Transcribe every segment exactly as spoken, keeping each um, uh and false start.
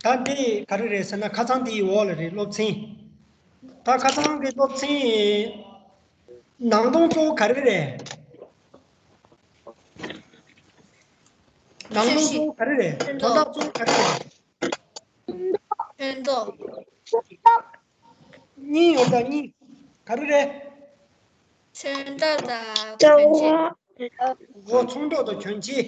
ད་འདི་ག་རེ་རེད་ཟེར་ན། ཁ་སང་འདིའི་འོག་ལ་རེད། སློབ་ཚན། ད་ཁ་སང་གི་སློབ་ཚན་ནང་དོན་གཙོ་བོ་ག་རེ་རེད། ནང་དོན་གཙོ་བོ་ག་རེ་རེད། དོན་དག་གཙོ་བོ་ག་རེ་རེད། ཕན་ཐོགས། གཉིས་ཡོད་ད། གཉིས། ག་རེ་རེད། མཚོན་རྟགས་དང་གྱོན་ཆས། འོ། ཚོན་མདོག་དང་གྱོན་ཆས།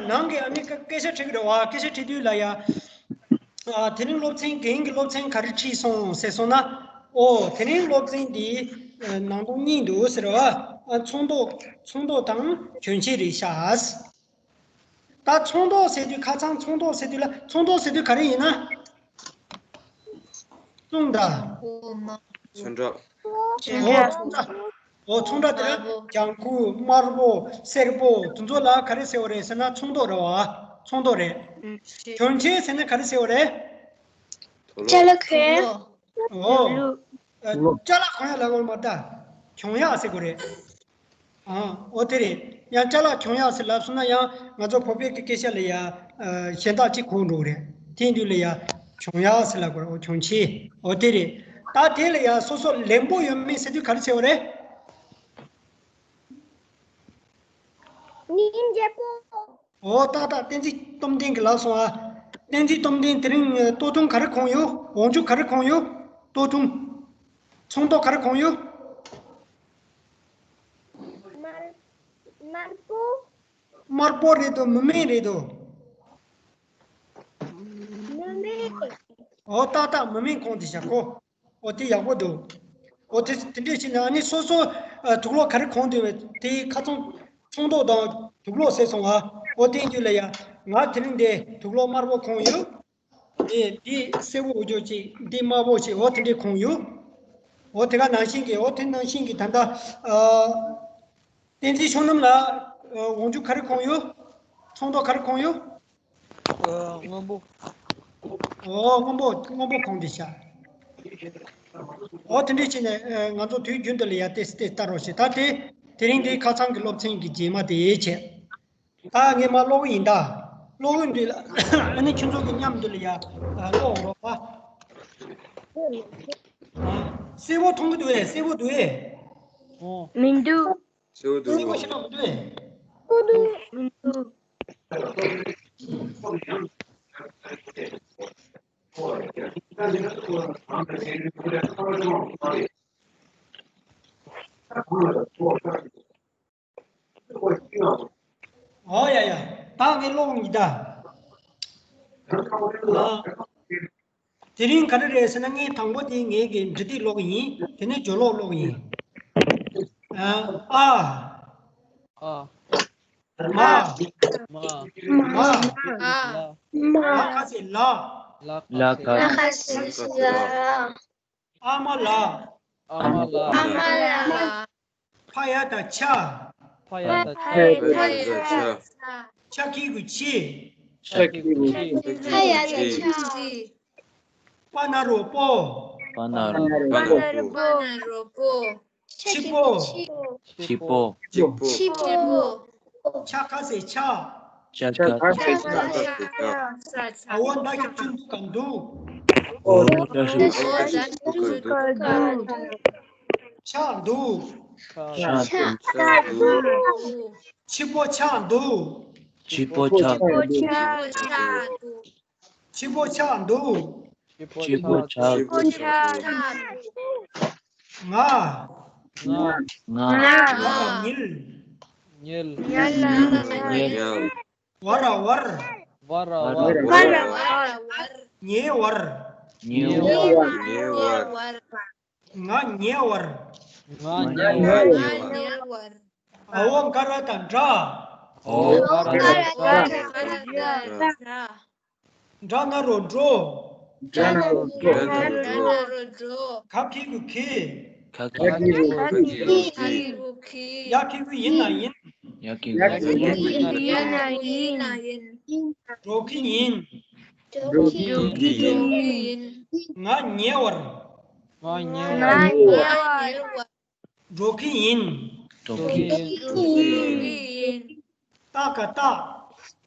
ནང་གི་ཨ་ནི་སྐད་ཆ་དྲི་གི་རེད་བ། སྐད་ཆ་དྲི་དུས་ལ་ཡ། ཨ། དེ་རིང་སློབ་ཚན། རྒན་གྱིས་སློབ་ཚན་ག་རེ་ཁྲིད་སོང་ཟེར་སོང་ན། ཨོ། དེ་རིང་སློབ་ཚན་འདི་ནང་དོན་གཉིས་འདུག་ཟེར་བ། ཨ། ཚོན་མདོག་ཚོན་མདོག་དང་གྱོན་ཆས་རེད་ཤག། ད་ཚོན་མདོག་ཟེར་དུས། ཁ་སང་ཚོན་མདོག་ཟེར་དུས་ལ། ཚོན་མདོག་ཟེར་དུས་ག་རེ་ཡིན་ན། ཚོན་མདོག་འོ་མ། ཚོན་ཁྲ། ཚོན་ཁྲ། འོ། ཚོན་ཁྲ། འོ། ཚོན་ཁྲ་དེ་ལ་དམར་པོ། ལྗང་ཁུ། དམར་པོ། སེར་པོ། དེ་ཚོ་ལ་ག་རེ་ཟེར་བ་རེད་ཟེར་ན། ཚོན་མདོག་རེད་བ། ཚོན་མདོག་རེད། ཨུམ། ཤེས། གྱོན་ཆས་ཟེར་ན་ག་རེ་ཟེར་བ་རེད། ཅ་ལག་གྱོན་ཡག། འོ། ཨ། ཅ་ལག་གྱོན་ཡག་ལབ་དགོས་མ་རེད་ད། གྱོན་ཡག་ཟེར་དགོས་རེད། ཨ། འོ་དེ་རེད། ཡང་ཅ་ལག་གྱོན་ཡག་ཟེར་ལབ་སོང་ན། ཡང་ང་ཚོ་བོད་པའི་སྐད་ཆ་ལ་ཡ། ཨ། གཞན་དག་ཅིག་གོ་འགྲོ་གི་རེད། དེ་དུས་ལ་ཡ་གྱོན་ཡག་ཟེར་ལབ་དགོས་རེད། འོ། གྱོན་ཆས། འོ་དེ་རེད། ད་དེ་ལ་ཡ་སོ་སོ་ལེན་པོ་ཡོད་མེད་ཟེར་དུས་ག་རེ་ཟེར་བ་རེད། སྙིང་རྗེ་པོ། འོ། ཏག་ཏག་བསྟན་འཛིན་སྟོབས་ལྡན་གྱིས་ལབ་སོང་ཨ། བསྟན་འཛིན་སྟོབས་ལྡན། དེ་རིང་སྟོད་ཐུང་ག་རེ་གོན་ཡོད། འོག་འཇུག་ག་རེ་གོན་ཡོད། སྟོད་ཐུང་། ཚོན་མདོག་ག་རེ་གོན་ཡོད། དམར། དམར་པོ། དམར་པོ་རེད་དོ། མི་སྨན་རེད་དོ། མི་སྨན། འོ། ཏག་ཏག་མི་སྨན་གོན་བསྡད་ཤག་གོ། འོ། དེ་ཡག་པོ་འདུག། འོ། དེ་དེ་འདྲས་བྱས་ནས། ཨ་ནི་སོ་སོ། ཨ། དུག་སློག་ག་རེ་གོན་འདུག་པས། དེ་ཁ་སང་ཚོན་མདོག་དང་དུག་སློག་ཟེར་སོང་ཨ། འོ། དེ་ཡིན་དུས་ལ་ཡ། ང་དེ་རིང་འདི་དུག་སློག་དམར་པོ་གོན་ཡོད། འདི་འདི་སེར་པོ་འོག་འཇུག་ཅིག། འདི་དམར་པོ་ཅིག། འོ། དེ་འདྲས་གོན་ཡོད། འོ། དེ་ག་ནང་བཞིན་གྱི། འོ། དེ་ནང་བཞིན་གྱི་ད་ལྟ། ཨ། བསྟན་འཛིན་ཆོས་རྣམས་ལགས། ཨ། འོག་འཇུག་ག་རེ་གོན་ཡོད། ཚོན་མདོག་ག་རེ་གོན་ཡོད། ཨ། སྔོན་པོ། འོ། སྔོན་པོ། སྔོན་པོ་གོན་བསྡད་ཤག། འོ། དེ་འདྲས་བྱས་ནས། ཨ། ང་ཚོ་དུས་རྒྱུན་དུ་ལ་ཡ་ཏོག་ཙམ་ལྟ་རོགས་བྱེད། ད་དེ་དེ་རིང་འདི་ཁ་སང་གི་སློབ་ཚན་གྱི་རྗེས་མ་དེ་བྱས། ད་ངས་མར་ཀློག་གི་ཡིན་ད། ཀློག་གི་འདུག་ལ། ཨ་ནི་ཁྱོད་ཚོ་གི་མཉམ་དུ་ལ་ཡ། ཨ། ཀློག་རོགས་པ། ཨ། སེར་པོ་མཐོང་གི་འདུག་གས། སེར་པོ་འདུག་གས། མི་འདུག། སེར་པོ་འདུག། སེར་པོ་ཤ་མི་འདུག་གས། མི་འདུག། འོ་ཡ་ཡ། ད་ངས་ཀློག་གི་ཡིན་ད། ཨ། དེ་རིང་ག་རེ་རེད་ཟེར་ན། ངས་དང་པོ་དེ་ངས་ཀྱི་འབྲི་དེབ་ཀློག་གི་ཡིན། དེ་ནས་སྦྱོར་ཀློག་ཀློག་གི་ཡིན། ཨ། ཨ། ཨ། མ། མ། མ། མ། ལ། ལ་ཁ་སེ་ལ། ལ་ཁ་སེ་ལ། ཨ་མ་ལ། ཨ་མ་ལ། ཨ་མ་ལ། ཕ་ཡ་བཏགས་ཕྱ། ཕ་ཡ་བཏགས་ཕྱ། ཕ་ཡ་བཏགས་ཕྱ། ཕྱ་གི་གུ་ཕྱི། ཕྱ་གི་གུ་ཕྱི། ཕ་ཡ་བཏགས་ཕྱི། པ་ན་རོ་པོ། པ་ན་རོ། པ་ན་རོ་པོ། ཕྱི་པོ། ཕྱི་པོ། ཕྱི་པོ། ཆ་ཁ་སེ་ཆག། ཆ་ཁ་སེ་ཆག། འོ་ད་ཞབས་ཀྱུ་འདུག་ག་འདུག། འོ་ད་ཞབས་ཀྱུ་འདུག་ག་འདུག། ཆག་འདུག། ཆག་འདུག། ཕྱི་པོ་ཆག་འདུག། ཕྱི་པོ་ཆག་འདུག། ཕྱི་པོ་ཆག་འདུག། ཕྱི་པོ་ཆག་འདུག། ང་། ང་། ང་། ཉིལ། ཉིལ། ཉལ། ཉལ། བར་བར། བར་བར། ཉེ་བར། ཉེ་བར། ང་ཉེ་བར། ང་ཉེ་བར། ཨའོ་ག་ར་བཏགས་གྲ། ཨའོ་ག་ར་བཏགས་གྲ། འགྲ་ན་རོ་འགྲོ། འགྲ་ན་རོ་འགྲོ། ག་གི་གུ་གི། ག་གི་གུ་གི། ཡ་གི་གུ་ཡིན་ན་ཡིན། ཡ་གི་གུ་ཡིན་ན་ཡིན། འགྲོ་གི་ཡིན། འགྲོ་གི་ཡིན། ང་ཉེ་བར། ང་ཉེ་བར། འགྲོ་གི་ཡིན། འགྲོ་གི་ཡིན། ཏ་ག་སྟག།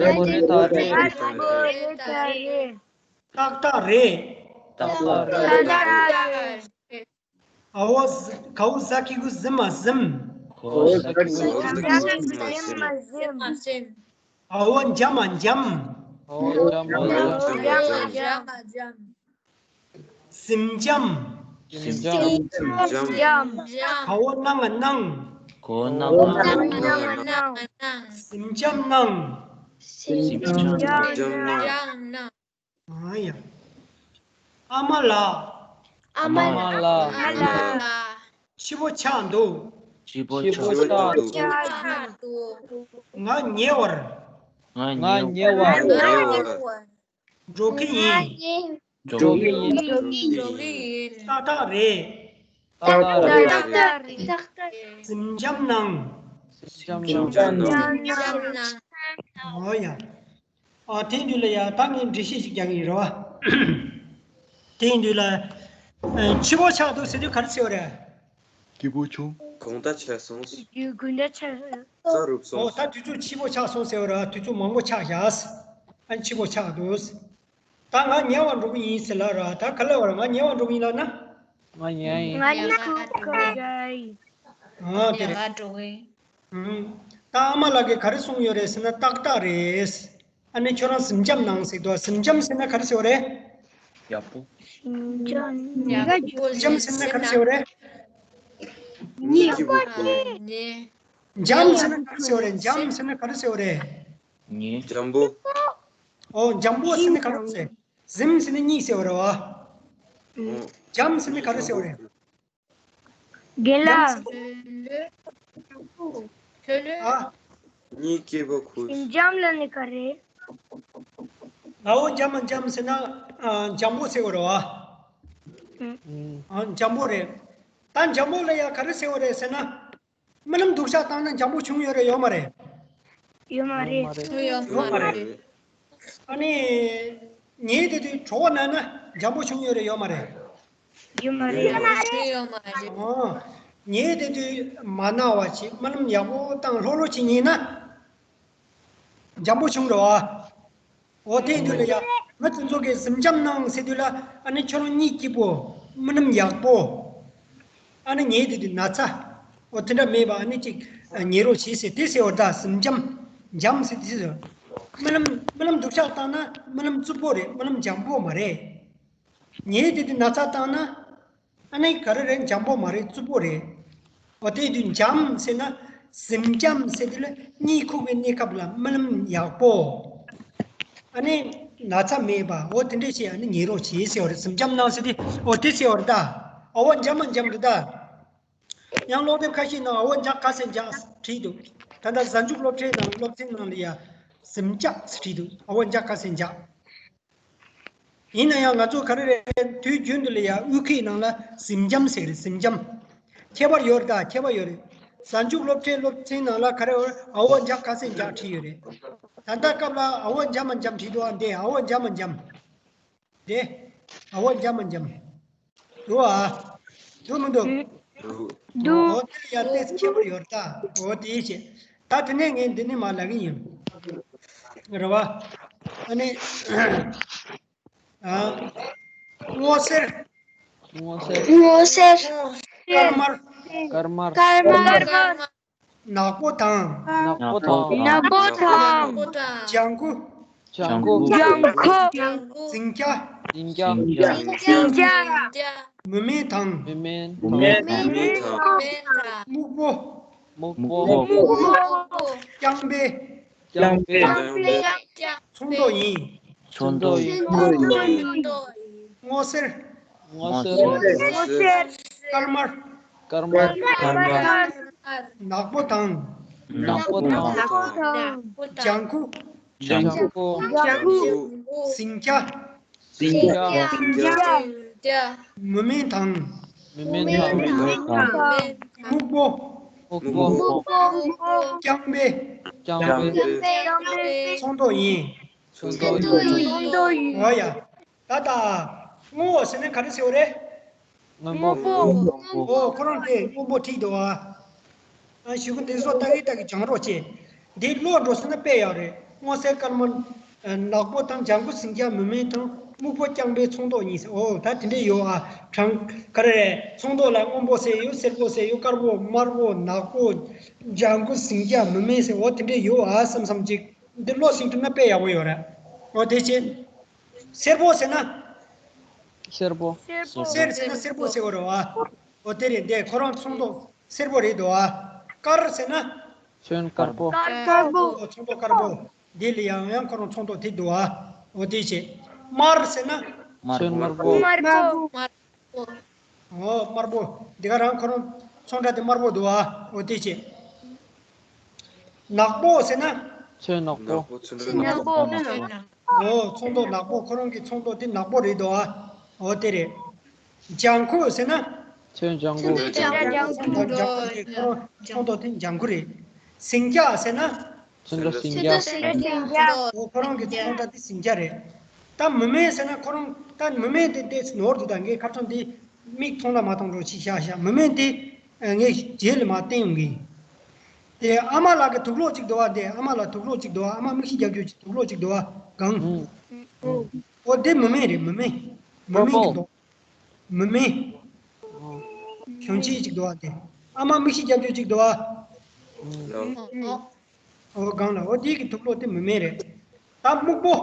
རེད། ད་འགྲིག་པོ་རེད། ད་རེད། ད་རེད། ད་རེད། ཏག་ཏག་རེད། ཏག་ཏག་རེད། ཏག་ཏག་རེད། ཨ་བོ་ཟ་ག་བོ་ཟ་གི་གུ་ཟི་མ་ཟིམ། ག་བོ་ཟ་གི་གུ་ཟི་མ་ཟིམ། ཨ་བོ་འཇམ་མ་འཇམ། ཨ་བོ་འཇམ་མ་འཇམ། ཟིམ་འཇམ། ཟིམ་འཇམ། ག་བོ་ན་ང་སྣང་། ག་བོ་ན་ང་སྣང་། ཟིམ་འཇམ་སྣང་། ཟིམ་འཇམ་སྣང་། ཨ་ཡ། ཨ་མ་ལགས། ཨ་མ་ལགས། ཕྱི་པོ་ཆགས་འདུག་ཕྱི་པོ་ཆགས་འདུག་ང་ཉེ་བར། ང་ཉེ་བར། འགྲོ་གི་ཡིན། འགྲོ་གི་ཡིན། ཏག་ཏག་རེད། ཏག་ཏག་རེད། ཟིམ་འཇམ་གནང་། ཟིམ་འཇམ་གནང་། ཨོ་ཡ། ཨ་དེ་ཡིན་དུས་ལ་ཡ་ད་ངས་འགྲེལ་བཤད་ཅིག་རྒྱག་གི་ཡིན་རེད་བ། དེ་ཡིན་དུས་ལ། ཨ་ཕྱི་པོ་ཆགས་འདུག་ཟེར་དུས་ག་རེ་ཟེར་བ་རེད། སྐྱིད་པོ་བྱུང་། དགོང་དག་ཆགས་སོང་། དགོང་དག་ཆགས་སོང་། ས་རུབ་སོང་། ཨོ་ད་དུས་ཚོད་ཕྱི་པོ་ཆགས་སོང་ཟེར་བ་རེད་བ། དུས་ཚོད་མང་པོ་ཆགས་བཞག་ཨ་ཕྱི་པོ་ཆགས་འདུག་ད་ང་ཉེ་བར་འགྲོ་གི་ཡིན་ཟེར་ལབ་ར། ད་ག་ལབ་པ་རེད། ང་ཉེ་བར་འགྲོ་གི་ཡིན་ལབ་ན། ང་ཉལ་ཡིན། ང་ཉལ་གི་ཡིན། ཨ་དེ་རེད། ང་འགྲོ་གི་ཡིན། ཨུམ། ད་ཨ་མ་ལགས་ཀྱིས་ག་རེ་གསུངས་ཡོད་རེད་ཟེར་ན་ཏག་ཏག་རེད། ཨ་ནི་ཁྱོད་རང་ཟིམ་འཇམ་གནང་ཟེར་འདུག་ཟིམ་འཇམ་ཟེར་ན་ག་རེ་ཟེར་བ་རེད། ཡག་པོ། ཡག་པོ། ཟིམ་འཇམ་ཟེར་ན་ག་རེ་ཟེར་བ་རེད། ཉེ། འཇམ་ཟེར་ན་ག་རེ་ཟེར་བ་རེད། འཇམ་ཟེར་ན་ག་རེ་ཟེར་བ་རེད། ཉེ། འཇམ་པོ། ཨོ་འཇམ་པོ་ཟེར་ན་ག་རེ་ཟེར། ཟིམ་ཟེར་ན་གཉིད་ཟེར་བ་རེད་བ། ཨོ། འཇམ་ཟེར་ན་ག་རེ་ཟེར་བ་རེད། རྒན་ལགས། ཨ། གཉིད་སྐྱིད་པོ་ཁུག་ཟིམ་འཇམ་ལབ་ནི་ག་རེ། ཨ་བོ་འཇམ་མ་འཇམ་ཟེར་ན། ཨ་འཇམ་པོ་ཟེར་བ་རེད་བ། ཨ་འཇམ་པོ་རེད། ད་འཇམ་པོ་ལ་ཡ་ག་རེ་ཟེར་བ་རེད་ཟེར་ན། རྨི་ལམ་སྡུག་ཤག་བཏང་ན་འཇམ་པོ་བྱུང་ཡོད་རེད་ཡོད་མ་རེད། ཡོད་མ་རེད། ཡོད་མ་རེད། ཨ་ནི། ཉལ་བསྡད་དུས་གྲོད་ཁོག་ན་ན་འཇམ་པོ་བྱུང་ཡོད་རེད་ཡོད་མ་རེད། ཡོད་མ་རེད། ཡོད་མ་རེད། ཨོ། ཉལ་བསྡད་དུས་མ་ན་བ་ཅིག་རྨི་ལམ་ཡག་པོ་བཏང་ལྷོད་ལྷོད་ཅིག་ཉལ་ན། འཇམ་པོ་བྱུང་འགྲོ་བ། འོ་དེ་དུས་ལ་ཡ། ང་ཚོ་ཚོ་གི་ཟིམ་འཇམ་གནང་ཟེར་དུས་ལ་ཨ་ནི་ཁྱོད་རང་གཉིད་སྐྱིད་པོ། རྨི་ལམ་ཡག་པོ། ཨ་ནི་ཉལ་བསྡད་དུས་ན་ཚ། འོ་དེ་འདྲ་མེད་པ་ཨ་ནི་ཅིག་ཉལ་རོགས་བྱེད་ཟེར་དེ་ཟེར་བ་ད་ཟིམ་འཇམ། འཇམ་ཟེར་དེ་ཟེར། རྨི་ལམ་རྨི་ལམ་སྡུག་ཤག་བཏང་ན་རྨི་ལམ་རྩུབ་པོ་རེད། རྨི་ལམ་འཇམ་པོ་མ་རེད། ཉལ་བསྡད་དུས་ན་ཚ་བཏང་ན། ཨ་ནི་ག་རེ་རེད། འཇམ་པོ་མ་རེད། རྩུབ་པོ་རེད། འོ་དེ་དུས་འཇམ་ཟེར་ན། ཟིམ་འཇམ་ཟེར་དུས་ལ་གཉིད་ཁུག་པའི་གནས་སྐབས་ལ་རྨི་ལམ་ཡག་པོ། ཨ་ནི་ན་ཚ་མེད་པ། འོ་དེ་འདྲས་བྱས་ཨ་ནི་ཉལ་རོགས་བྱེད་ཟེར་བ་རེད། ཟིམ་འཇམ་གནང་ཟེར་དུས་འོ་དེ་ཟེར་བ་རེད་ད། ཨ་བོ་འཇམ་མ་འཇམ་རེད་ད། ཡང་སློབ་དེབ་ཁ་ཤས་ནང་ཨ་བོ་འཇག་ག་ཟེར་འཇག་བྲིས་འདུག་ད་ལྟ་གཟའ་མཇུག་སློབ་ཁྲིད་ནང་སློབ་ཚན་ནང་ལ་ཡ་ཟིམ་འཇག་ཟེར་བྲིས་འདུག་ཨ་བོ་འཇག་ག་ཟེར་འཇག་ཡིན་ན་ཡང་ང་ཚོ་ག་རེ་རེད། དུས་རྒྱུན་དུ་ལ་ཡ་དབུས་ཁུལ་ནང་ལ་ཟིམ་འཇམ་ཟེར་གི་རེད། ཟིམ་འཇམ། ཁྱད་པར་ཡོད་རེད་ད། ཁྱད་པར་ཡོད་རེད། གཟའ་མཇུག་སློབ་ཁྲིད་སློབ་ཚན་ནང་ལ་ག་རེ་ཨ་བོ་འཇག་ག་ཟེར་འཇག་བྲིས་ཡོད་རེད། ད་ལྟ་སྐབས་ལ་ཨ་བོ་འཇམ་མ་འཇམ་བྲིས་འདུག་ཨ་འདི་ཨ་བོ་འཇམ་མ་འཇམ། དེ། ཨ་བོ་འཇམ་མ་འཇམ། འདུག་ཨ། འདུག་མི་འདུག་འདུག་འོ་དེ་ཡ་ཏེས་ཁྱད་པར་ཡོད་ད། འོ་དེ་ཡིན་ཞེས། ད་དེ་ནས་ངས་འདི་ནས་མ་ལབ་གི་ཡིན། རེད་བ། ཨ་ནི། ཨ། སྔོ་སེར། སྔོ་སེར། སྔོ་སེར། དཀར་དམར། དཀར་དམར། དཀར་དམར། ནག་པོ་དང་། ནག་པོ་དང་། ནག་པོ་དང་། ལྗང་ཁུ། ལྗང་ཁུ། ལྗང་ཁུ། འཛིང་རྒྱ། འཛིང་རྒྱ། འཛིང་རྒྱ། མུ་མེན་དང་། མུ་མེན་དང་། མུ་མེན་དང་། སྨུག་པོ། སྨུག་པོ། སྨུག་པོ། རྐྱང་པའི། རྐྱང་པའི། ཚོན་མདོག་ཡིན། ཚོན་མདོག་ཡིན། སྔོ་སེར། སྔོ་སེར། དཀར་དམར། དཀར་དམར། ནག་པོ་དང་། ནག་པོ་དང་། ལྗང་ཁུ། ལྗང་ཁུ། འཛིང་རྒྱ། འཛིང་རྒྱ། མུ་མེན་དང་། མུ་མེན་དང་། སྨུག་པོ། སྨུག་པོ། རྐྱང་པའི། རྐྱང་པའི། ཚོན་མདོག་ཡིན། ཚོན་མདོག་ཡིན། འོ་ཡ། ད་ལྟ། སྔོན་པོ་ཟེར་ན་ག་རེ་ཟེར་བ་རེད། སྔོན་པོ། སྔོན་པོ། ཨོ་ཁོ་རང་དེ་སྔོན་པོ་བྲིས་འདུག་ཨ། ཨ་གཞུག་གུ་འདི་ཚོ་ལྟ་གི་ལྟ་གི་སྦྱང་རོགས་བྱེད། འདི་ཀློག་འགྲོ་སོང་ན་དཔེ་ཡག་རེད། སྔོ་སེར་དཀར་དམར། ནག་པོ་དང་ལྗང་གུ་ཟིང་སྐྱ་མུ་མེན་དང་སྨུག་པོ་རྐྱང་པའི་ཚོན་མདོག་གཉིས་ཟེར། ཨོ་ད་དེ་འདྲས་ཡོད་ཨ། གྲངས་ག་རེ་རེད། ཚོན་མདོག་ལ་སྔོན་པོ་ཟེར་ཡོད། སེར་པོ་ཟེར་ཡོད། དཀར་པོ་དམར་པོ་ནག་པོ་ལྗང་གུ་ཟིང་སྐྱ་མུ་མེན་ཟེར། ཨོ་དེ་འདྲས་ཡོད་ཨ་བསམ་བསམ་ཅིག་འདི་ཀློག་ཟིན་ཐུབ་ན་དཔེ་ཡག་པོ་ཡོད་རེད། ཨོ་དེ་བྱས། སེར་པོ་ཟེར་ན། སེར་པོ། སེར་པོ། སེར་ཟེར་ན་སེར་པོ་ཟེར་བ་རེད་བ། ཨོ་དེ་རེད། འདི་ཁོ་རང་ཚོན་མདོག་སེར་པོ་རེད་འདུག་བ། དཀར་ཟེར་ན། ཚོན་དཀར་པོ། དཀར་པོ། ཨོ་ཚོན་མདོག་དཀར་པོ། འདི་ལ་ཡང་ཡང་ཁོ་རང་ཚོན་མདོག་དེ་འདུག་བ། ཨོ་དེ་བྱས། དམར་ཟེར་ན། ཚོན་དམར་པོ། དམར་པོ། ཨོ་དམར་པོ། འདི་ག་རང་ཁོ་རང་ཚོན་ཁྲ་དེ་དམར་པོ་འདུག་བ། ཨོ་དེ་བྱས། ནག་པོ་ཟེར་ན། ཚོན་ནག་པོ། ནག་པོ་ཚོན་ནག་པོ། ཨོ་ཚོན་མདོག་ནག་པོ། ཁོ་རང་གི་ཚོན་མདོག་དེ་ནག་པོ་རེད་འདུག་ཨ། ཨོ་དེ་རེད། ལྗང་ཁུ་ཟེར་ན། ཚོན་ལྗང་ཁུ། ཚོན་ལྗང་ཁུ། ལྗང་ཁུ་དེ་ཁོ་རང་ཚོན་མདོག་དེ་ལྗང་ཁུ་རེད། ཟིང་སྐྱ་ཟེར་ན། ཚོན་ཁྲ་ཟིང་སྐྱ། ཚོན་ཁྲ་ཟིང་སྐྱ། ཨོ་ཁོ་རང་གི་ཚོན་ཁྲ་དེ་ཟིང་སྐྱ་རེད། ད་མུ་མེན་ཟེར་ན་ཁོ་རང་ད་མུ་མེན་དེ་དེ་ནོར་འདུག་ད་ངས་ཁ་སང་དེ་མིག་མཐོང་ལ་མ་མཐོང་འགྲོ་ཅིག་བཞག་བཞག་མུ་མེན་དེ་ངས་རྗེས་ལ་མ་བསྟན་ཡོང་གི། དེ་ཨ་མ་ལགས་ཀྱི་དུག་སློག་ཅིག་འདུག་བ། དེ་ཨ་མ་ལགས་དུག་སློག་ཅིག་འདུག་བ། ཨ་མ་མིག་ཤེལ་རྒྱག་རྒྱུ་ཅིག་དུག་སློག་ཅིག་འདུག་བ་གང་། ཨོ་དེ་མུ་མེན་རེད། མུ་མེན། མུ་མེན་གྱི་འདུག་མུ་མེན། གྱོན་ཆས་ཅིག་འདུག་བ་དེ། ཨ་མ་མིག་ཤེལ་རྒྱག་རྒྱུ་ཅིག་འདུག་བ། ཨོ་གང་ལ་ཨོ་དེ་གི་དུག་སློག་དེ་མུ་མེན་རེད། ད་སྨུག་པོ།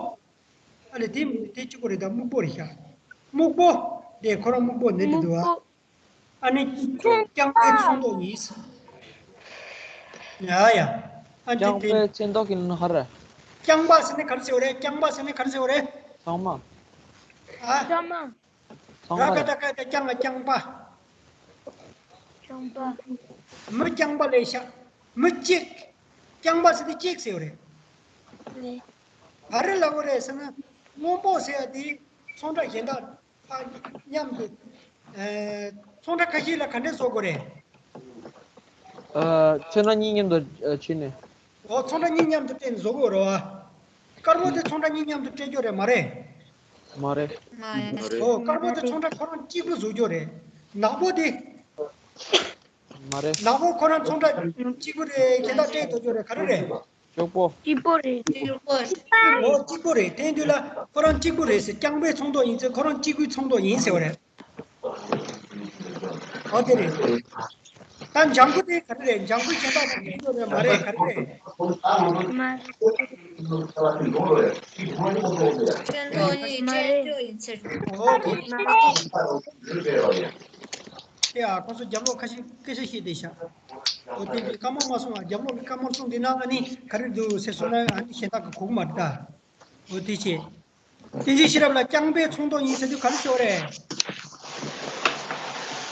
ཨ་ལེ་དེ་དེ་གཅིག་པོ་རེད། ད་སྨུག་པོ་རེད་ཤག་སྨུག་པོ། དེ་ཁོ་རང་སྨུག་པོ་ནི་དེ་འདུག་བ། ཨ་ནི། རྐྱང་པའི་ཚོན་མདོག་ཡིན། ཡ་ཡ། ཨ་འདི་རྐྱང་དེ། པའི་ཚོན་མདོག་གི་ནང་ཧ་ར། རྐྱང་པ་ཟེར་ནི་ག་རེ་ཟེར་བ་རེད། རྐྱང་པ་ཟེར་ནི་ག་རེ་ཟེར་བ་རེད། ཚང་མ། ཨ། ཚང་མ། ཚང་མ་ར་ཀ་རེད། ད་ཀ་ད་རྐྱང་ང་རྐྱང་པ། རྐྱང་པ། མི་རྐྱང་པ་ལས་ཤག་མི་གཅིག་རྐྱང་པ་ཟེར་དུས་གཅིག་ཟེར་བ་རེད། ལས། ག་རེ་ལབ་དགོས་རེད་ཟེར་ན། སྔོན་པོ་ཟེར་ཡ་དེ་ཚོན་ཁྲ་གཞན་དག་མཉམ་དུ། ཨ། ཚོན་ཁྲ་ཁ་ཤས་ལ་ག་འདྲས་བཟོ་དགོས་རེད། ཨ། ཚོན་ཁྲ་གཉིས་མཉམ་དུ་ཨ་བྱས་ནས། ཨོ་ཚོན་ཁྲ་གཉིས་མཉམ་དུ་སྤྲད་ནས་བཟོ་དགོས་རེད་བ། དཀར་པོ་དེ་ཚོན་ཁྲ་གཉིས་མཉམ་དུ་སྤྲད་རྒྱུ་རེད་མ་རེད། མ་རེད། ཨོ་དཀར་པོ་དེ་ཚོན་ཁྲ་ཁོ་རང་གཅིག་པུ་བཟོ་རྒྱུ་རེད། ནག་པོ་དེ། མ་རེད། ནག་པོ་ཁོ་རང་ཚོན་ཁྲ་གཅིག་པུ་རེད། གཞན་དག་སྤྲད་ཐུབ་རྒྱུ་རེད། ག་རེ་རེད། ཅོག་པོ། སྐྱིད་པོ་རེད། སྐྱིད་པོ་རེད། ཨོ་གཅིག་པོ་རེད། དེ་དུས་ལ་ཁོ་རང་གཅིག་པུ་རེད་ཟེར། རྐྱང་པའི་ཚོན་མདོག་ཡིན་ཚེ་ཁོ་རང་གཅིག་པུའི་ཚོན་མདོག་ཡིན་ཟེར་བ་རེད། ཨོ་དེ་རེད། ད་ལྗང་གུ་དེ་ག་རེ་རེད། ལྗང་གུ་གཞན་དག་དང་འདྲ་རེད་མ་རེད། ག་རེ་རེད། ཁྱོད་ཚོ་གཉིས་སྤྱད་རྒྱུ་ཡིན་ཟེར། ཨོ་དེ། དེ་ཡ་ཁོ་ཚོ་རྒྱབ་ལོགས་ཁ་ཤས་སྐད་ཆ་བཤད་བསྡད་ཤག་ཨོ་དེ་གི་བཀའ་མོལ་མ་གསུང་ཨ། རྒྱབ་ལོགས་ཀྱི་བཀའ་མོལ་གསུང་བསྡད་ན་ཨ་ནི་ག་རེ་འདུག་ཟེར་སོང་ན་ཨ་ནི་གཞན་དག་གི་གོ་གི་མ་རེད་ད། ཨོ་དེ་བྱས། བསྟན་འཛིན་ཤེས་རབ་ལགས་རྐྱང་པའི་ཚོན་མདོག་ཡིན་ཟེར་དུས་ག་རེ་ཟེར་བ་རེད།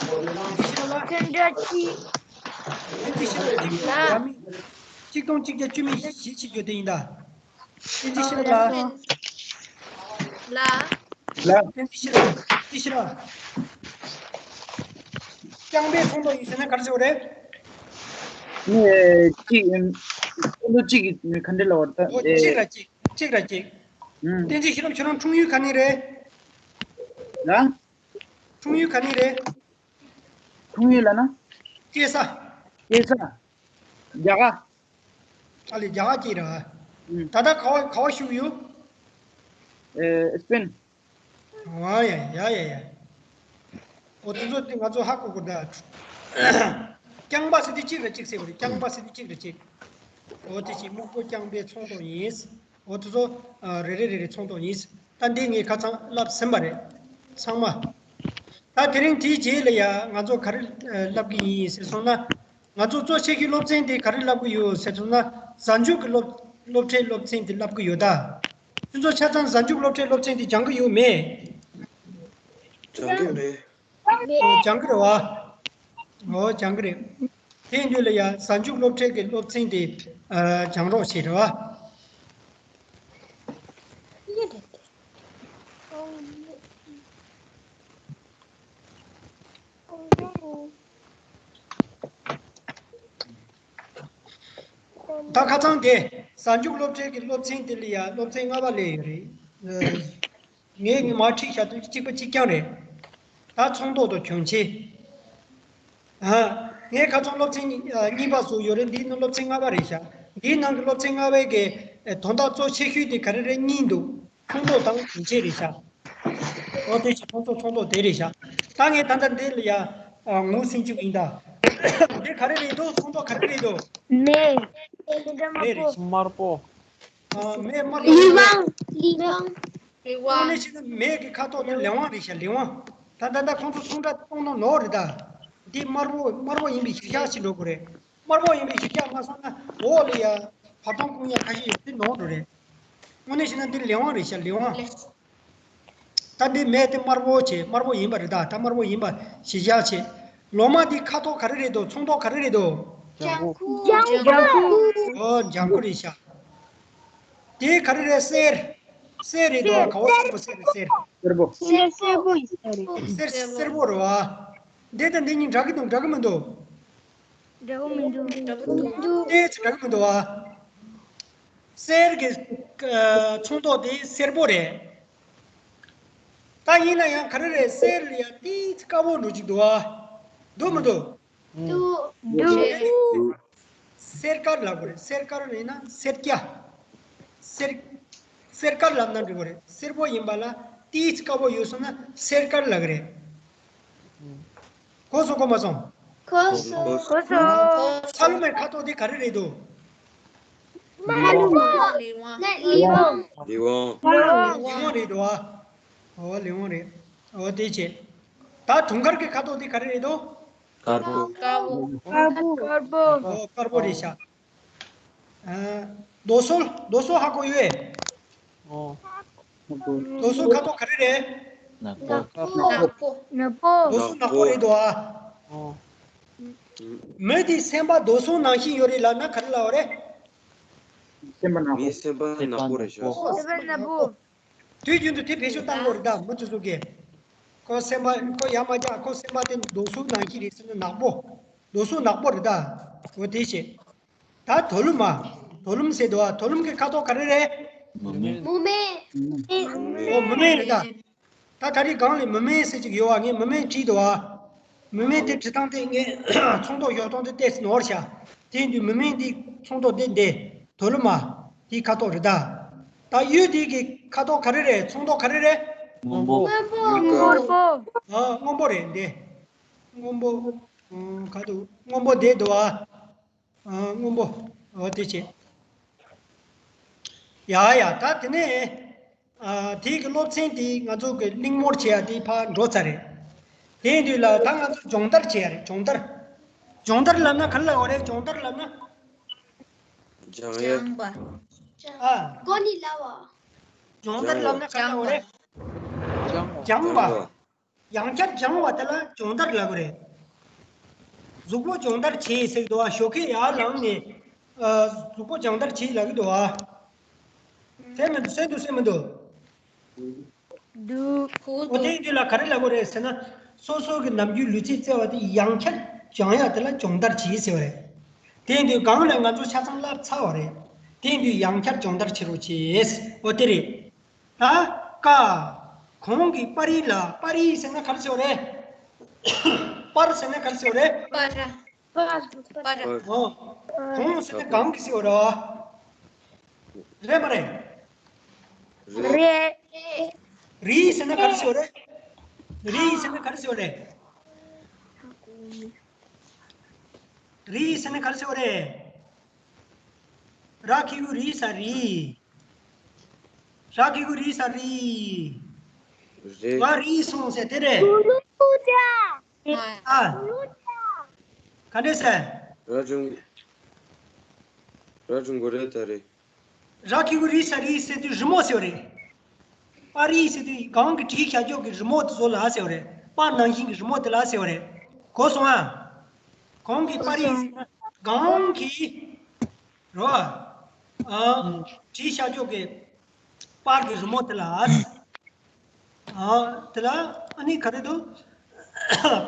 བསྟན་འཛིན་ཤེས་རབ་ལགས། ཚོན་ཁྲ་གཅིག་བསྟན་འཛིན་ཤེས་རབ་གཅིག་ལ། གཅིག་སྟོང་གཅིག་བརྒྱ་བཅུ་མེད་བཞི་བྱེད་རྒྱུ་དེ་ཡིན་ད། བསྟན་འཛིན་ཤེས་རབ་ལགས། ལ། ལ། བསྟན་འཛིན་ཤེས་རབ། བསྟན་འཛིན་ཤེས་རབ། རྐྱང་པའི་ཚོན་མདོག་ཡིན་ཟེར་ན་ག་རེ་ཟེར་བ་རེད། ནི་གཅིག་ཡིན། ཚོན་མདོག་གཅིག་གི་ག་འདྲ་ལབ་པ་རེད་ད། ཨོ་གཅིག་ར་གཅིག་གཅིག་ར་གཅིག་ཨུམ། བསྟན་འཛིན་ཤེས་རབ་ཁྱོད་རང་འཁྲུངས་ཡུལ་ག་ནས་རེད། ལ། འཁྲུངས་ཡུལ་ག་ནས་རེད། འཁྲུངས་ཡུལ་ལ་ན། སྐྱེས་ས། སྐྱེས་ས། རྒྱ་གར། ཨ་ལེ་རྒྱ་གར་སྐྱེས་ར། ཨུམ། ད་ལྟ་ག་བ་ག་བ་བཞུགས་ཡོད། ཨེ་སྤེན། ཨ་ཡ་ཡ་ཡ་ཡ། ཨོ་དེ་ཚོ་དེ་ང་ཚོ་ཧ་གོ་དགོས་ད། རྐྱང་པ་ཟེར་དུས་གཅིག་ར་གཅིག་ཟེར་བ་རེད། རྐྱང་པ་ཟེར་དུས་གཅིག་ར་གཅིག་ཨོ་དེ་ཅིག་སྨུག་པོ་རྐྱང་པའི་ཚོན་མདོག་ཡིན། འོ་དེ་ཚོ་ཨ་རེ་རེ་རེ་རེ་ཚོགས་འདུ་ཡིན། ད་འདི་ངས་ཁ་ཚང་བསླབ་ཟིན་པ་རེད། ཚང་མ། ད་དེ་རིང་དེའི་རྗེས་ལ་ཡ་ང་ཚོ་ག་རེ་ཨ་བསླབ་ཀྱི་ཡིན་ཟེར་སོང་ན། ང་ཚོ་གཙོ་ཆེ་གི་སློབ་ཚན་དེ་ག་རེ་བསླབ་ཀྱི་ཡོད་ཟེར་སོང་ན། གཟའ་མཇུག་གི་སློབ་སློབ་ཁྲིད་སློབ་ཚན་དེ་བསླབ་ཀྱི་ཡོད་ད། ཁྱོད་ཚོ་ཆ་ཚང་གཟའ་མཇུག་སློབ་ཁྲིད་སློབ་ཚན་དེ་སྦྱང་གི་ཡོད་མེད། སྦྱང་གི་རེད། ཨོ་སྦྱང་གི་རེད་བ། ཨོ་སྦྱང་གི་རེད། དེ་ཡིན་དུས་ལ་ཡ་གཟའ་མཇུག་སློབ་ཁྲིད་ཀྱི་སློབ་ཚན་དེ་ཨ་སྦྱང་རོགས་བྱེད་རེད་བ། ད་ཁ་སང་དེ་གཟའ་མཇུག་སློབ་ཁྲིད་ཀྱི་སློབ་ཚན་དེ་ལ་ཡ་སློབ་ཚན་ལྔ་པ་སླེབས་ཡོད་རེད། ངས་ངས་མར་ཁྲིད་བཞག་དུས་གཅིག་པ་གཅིག་རྐྱང་རེད། ད་ཚོང་རྟགས་དང་གྱོན་ཆས། ཨ། ངས་ཁ་སང་སློབ་ཚན་གཉིས་པ་བཟོས་ཡོད་རེད། འདིའི་ནང་སློབ་ཚན་ལྔ་པ་རེད་ཤག་འདིའི་ནང་གི་སློབ་ཚན་ལྔ་པའི་གི་དོན་དག་གཙོ་ཆེ་ཤོས་དེ་ག་རེ་རེད། གཉིས་འདུག་ཚོང་རྟགས་དང་གྱོན་ཆས་རེད་ཤག་འོ་དེ་ཞིག་ཁོང་ཚོ་ཚོང་རྟགས་དེ་རེད་ཤག་ད་ངས་ད་ལྟ་འདི་ལ་ཡ་ཨ། ངོ་སྲིང་བཅུག་ཡིན་ད། འདི་ག་རེ་རེད་འདུག་ཚོང་རྟགས་ག་རེ་རེད་འདུག་མེ། མེ་རེད་ཤག་དམར་པོ། ཨ། མེ་དམར་པོ་རེད། ལི་ཝང་། ལི་ཝང་། དངོས་གནས་བྱས་ན་མེ་གི་ཁ་དོག་ནི་ལི་ཝང་རེད་ཤག་ལི་ཝང་། ད་ད་ལྟ་ཁོང་ཚོ་ཚོང་ར་གཏོང་ན་ནོར་རེད་ད། འདི་དམར་པོ་དམར་པོ་ཡིན་པའི་གཞིར་བཞག་བྱེད་འགྲོ་དགོས་རེད། དམར་པོ་ཡིན་པའི་གཞིར་བཞག་མ་སོང་ན་འོག་ལ་ཡ་བར་སྟོང་བསྐུང་ཡ་ཁ་ཤས་ཡོད་དེ་ནོར་འགྲོ་རེད། དངོས་གནས་བྱས་ན་འདི་ལི་ཝང་རེད་ཤག་ལི་ཝང་། ད་འདི་མེ་དེ་དམར་པོ་བྱས་དམར་པོ་ཡིན་པ་རེད་ད། ད་དམར་པོ་ཡིན་པ་གཞིར་བཞག་བྱས། ལོ་མ་འདི་ཁ་དོག་ག་རེ་རེད་འདུག་ཚོང་རྟགས་ག་རེ་རེད་འདུག་ལྗང་ཁུ། ལྗང་ཁུ། ལྗང་ཁུ། ཨོ་ལྗང་ཁུ་རེད་ཤག་དེ་ག་རེ་རེད། གསེར། གསེར་རེད་འདུག་ག་བ་སེར་པོ་གསེར་རེད་གསེར། སེར་པོ། སེར་སེར་པོ་ཡིན་ས་རེད། གསེར་སེར་པོ་རེད་བ། འདི་དང་འདི་གཉིས་འདྲ་གི་འདུག་འདྲ་གི་མི་འདུག་འདྲ་གི་མི་འདུག་འདྲ་གི་མི་འདུག་ཏོག་ཙམ་འདྲ་གི་མི་འདུག་བ། གསེར་གྱི་ཨ་ཚོང་རྟགས་དེ་སེར་པོ་རེད། ད་ཡིན་ན་ཡང་ག་རེ་རེད། གསེར་ལ་ཡང་ཏོག་ཙམ་དཀར་པོ་འདྲ་ཅིག་འདུག་བ། འདུག་མི་འདུག་འདུག་འདུག་གསེར་དཀར་ལབ་དགོས་རེད། གསེར་དཀར་ཡིན་ན་སེར་སྐྱ། གསེར། གསེར་དཀར་ལབ་ན་འགྲིག་གི་རེད། སེར་པོ་ཡིན་པ་ལ་ཏོག་ཙམ་དཀར་པོ་ཡོད་སོང་ན་སེར་དཀར་ལབ་གི་རེད། གོ་སོང་གོ་མ་སོང་། གོ་སོང་། གོ་སོང་། ས་ལོ་མའི་ཁ་དོག་དེ་ག་རེ་རེད་འདུག་དམར་པོ། ལི་ཝང་། ལི་ཝང་། ལི་ཝང་། ལི་ཝང་རེད་འདུག་ཨ། འོ་ལི་ཝང་རེད། འོ་དེ་བྱས། ད་དུང་དཀར་གྱི་ཁ་དོག་དེ་ག་རེ་རེད་འདུག་དཀར་པོ། དཀར་པོ། དཀར་པོ། དཀར་པོ། ཨོ་དཀར་པོ་རེད་ཤག་ཨ། རྡོ་སོལ། རྡོ་སོལ་ཧ་གོ་ཡོད། ཨོ། རྡོ་སོལ་ཁ་དོག་ག་རེ་རེད། ནག་པོ། ནག་པོ། ནག་པོ། རྡོ་སོལ་ནག་པོ་རེད་འདུག་ཨ། ཨོ། མི་དེའི་སེམས་པ་རྡོ་སོལ་ནང་བཞིན་ཡོད་རེད་ལབ་ན་ག་རེ་ལབ་རེད། སེམས་པ་ནག་པོ། ངའི་སེམས་པ་ནག་པོ་རེད་ཤག་སེམས་པ་ནག་པོ། དུས་རྒྱུན་དུ་དེ་བེད་སྤྱོད་བཏང་དགོས་རེད་ད། མི་དེ་ཚོ་གིས། ཁོ་སེམས་པ་ཁོ་ཡར་མ་བཀྱག་ཁོ་སེམས་པ་དེ་རྡོ་སོལ་ནང་བཞིན་རེད་ཟེར་ན་ནག་པོ། རྡོ་སོལ་ནག་པོ་རེད་ད། འོ་དེ་བྱས། ད་དོ་ལུམ་མ། དོ་ལུམ་ཟེར་འདུག་ཨ། དོ་ལུམ་གྱི་ཁ་དོག་ག་རེ་རེད། མུ་མེ། མུ་མེ། འོ་མུ་མེ་རེད་ད། ད་ད་རེས་སྒང་ལ་མུ་མེ་ཟེར་ཅིག་ཡོད་བ། ངས་མུ་མེ་བྲིས་འདུག་ཨ། མུ་མེ་དེ་བྲིས་སྟངས་དེ་ངས་ཚོང་རྟགས་ཡོད་སྟངས་དེ་བལྟས་ནོར་ཤག་དེ་ཡིན་དུས་མུ་མེ་འདི་ཚོང་རྟགས་དེ་འདི། དོ་ལུམ་མ། དེའི་ཁ་དོག་རེད་ད། ད་གཡུ་དེ་གི་ཁ་དོག་ག་རེ་རེད། ཚོང་རྟགས་ག་རེ་རེད། སྔོན་པོ། སྔོན་པོ། སྔོན་པོ། ཨ་སྔོན་པོ་རེད་འདི། སྔོན་པོ། ཨ་ག་དུ་སྔོན་པོ་བསྡད་འདུག་ཨ། ཨ་སྔོན་པོ། འོ་དེ་བྱས། ཡ་ཡ་ད་དེ་ནས་ཨ་དེ་གི་སློབ་ཚན་དེ་ང་ཚོ་གི་གླེང་མོལ་བྱེད་ཡ་དེ་ཕར་འགྲོ་ཚར་རེད། དེ་ཡིན་དུས་ལ་ད་ང་ཚོ་སྦྱོང་བརྡར་བྱེད་ཡ་རེད། སྦྱོང་བརྡར། སྦྱོང་བརྡར་ལབ་ན་ག་རེ་ལབ་དགོས་རེད། སྦྱོང་བརྡར་ལབ་ན། སྦྱང་ཡ། སྦྱང་བ། ཨ། གོ་ནི་ལབ་པ། སྦྱོང་བརྡར་ལབ་ན་ག་རེ་ལབ་དགོས་རེད། སྦྱང་བ། སྦྱང་བ། སྦྱང་བ། ཡང་བསྐྱར་སྦྱང་བ་དེ་ལ་སྦྱོང་བརྡར་ལབ་ཀྱི་རེད། གཟུགས་པོ་སྦྱོང་བརྡར་བྱེད་ཟེར་གྱི་འདུག་བ། ཞོགས་ཀས་ཡར་ལངས་ནས་ཨ་གཟུགས་པོ་སྦྱོང་བརྡར་བྱེད་ལབ་ཀྱི་འདུག་བ། གསན་མི་འདུག་གསན་འདུག་གསན་མི་འདུག་འདུག་ཨོ་དེ་ཡིན་དུས་ལ་ག་རེ་ལབ་དགོས་རེད་ཟེར་ན། སོ་སོ་གི་ནམ་རྒྱུན་ལུས་རྩལ་རྩེ་བ་དེ་ཡང་བསྐྱར་སྦྱང་ཡ་དེ་ལ་སྦྱོང་བརྡར་བྱེད་ཟེར་བ་རེད། དེ་ཡིན་དུས་སྒང་ལ་ང་ཚོ་ཆ་ཚང་བསླབ་ཚར་བ་རེད། དེ་ཡིན་དུས་ཡང་བསྐྱར་སྦྱོང་བརྡར་བྱེད་རོགས་བྱེད། ཨོ་དེ་རེད། ད་ཀ། གོང་གི་པར་རིས་ལ། པར་རིས་ཟེར་ན་ག་རེ་ཟེར་བ་རེད། པར་ཟེར་ན་ག་རེ་ཟེར་བ་རེད། པར། པར། པར། ཨོ། གོང་ཟེར་ན་གང་གི་ཟེར་བ་རེད། རེད་མ་རེད། རེད། རིས་ཟེར་ན་ག་རེ་ཟེར་བ་རེད། རིས་ཟེར་ན་ག་རེ་ཟེར་བ་རེད། རིས་ཟེར་ན་ག་རེ་ཟེར་བ་རེད། ར་གི་གུ་རི་ས་རི། ར་གི་གུ་རི་ས་རི། རེད། ང་རིས་སོང་ཟེར་དེ་རེད། ཨ། ག་འདྲས་ཟེར། ར་ཆུང་། ར་ཆུང་གོ་རེད་ད་རེད། ར་གི་གུ་རི་ས་རི་ཟེར་དུས་རི་མོ་ཟེར་བ་རེད། པར་རིས་ཟེར་དུས་གོང་གི་བྲིས་བཞག་ཕྱོགས་ཀྱི་རི་མོ་དེ་ཚོ་ལ་ཟེར་བ་རེད། པར་ནང་བཞིན་གྱི་རི་མོ་དེ་ལ་ཟེར་བ་རེད། གོ་སོང་ཨ། གོང་གི་པར་རིས་ཟེར་ན་གོང་གི་རོ། ཨ། བྲིས་བཞག་ཕྱོགས་ཀྱི་པར་གྱི་རི་མོ་དེ་ལ། ཨ། དེ་ལ་ཨ་ནི་ག་རེ་འདུག་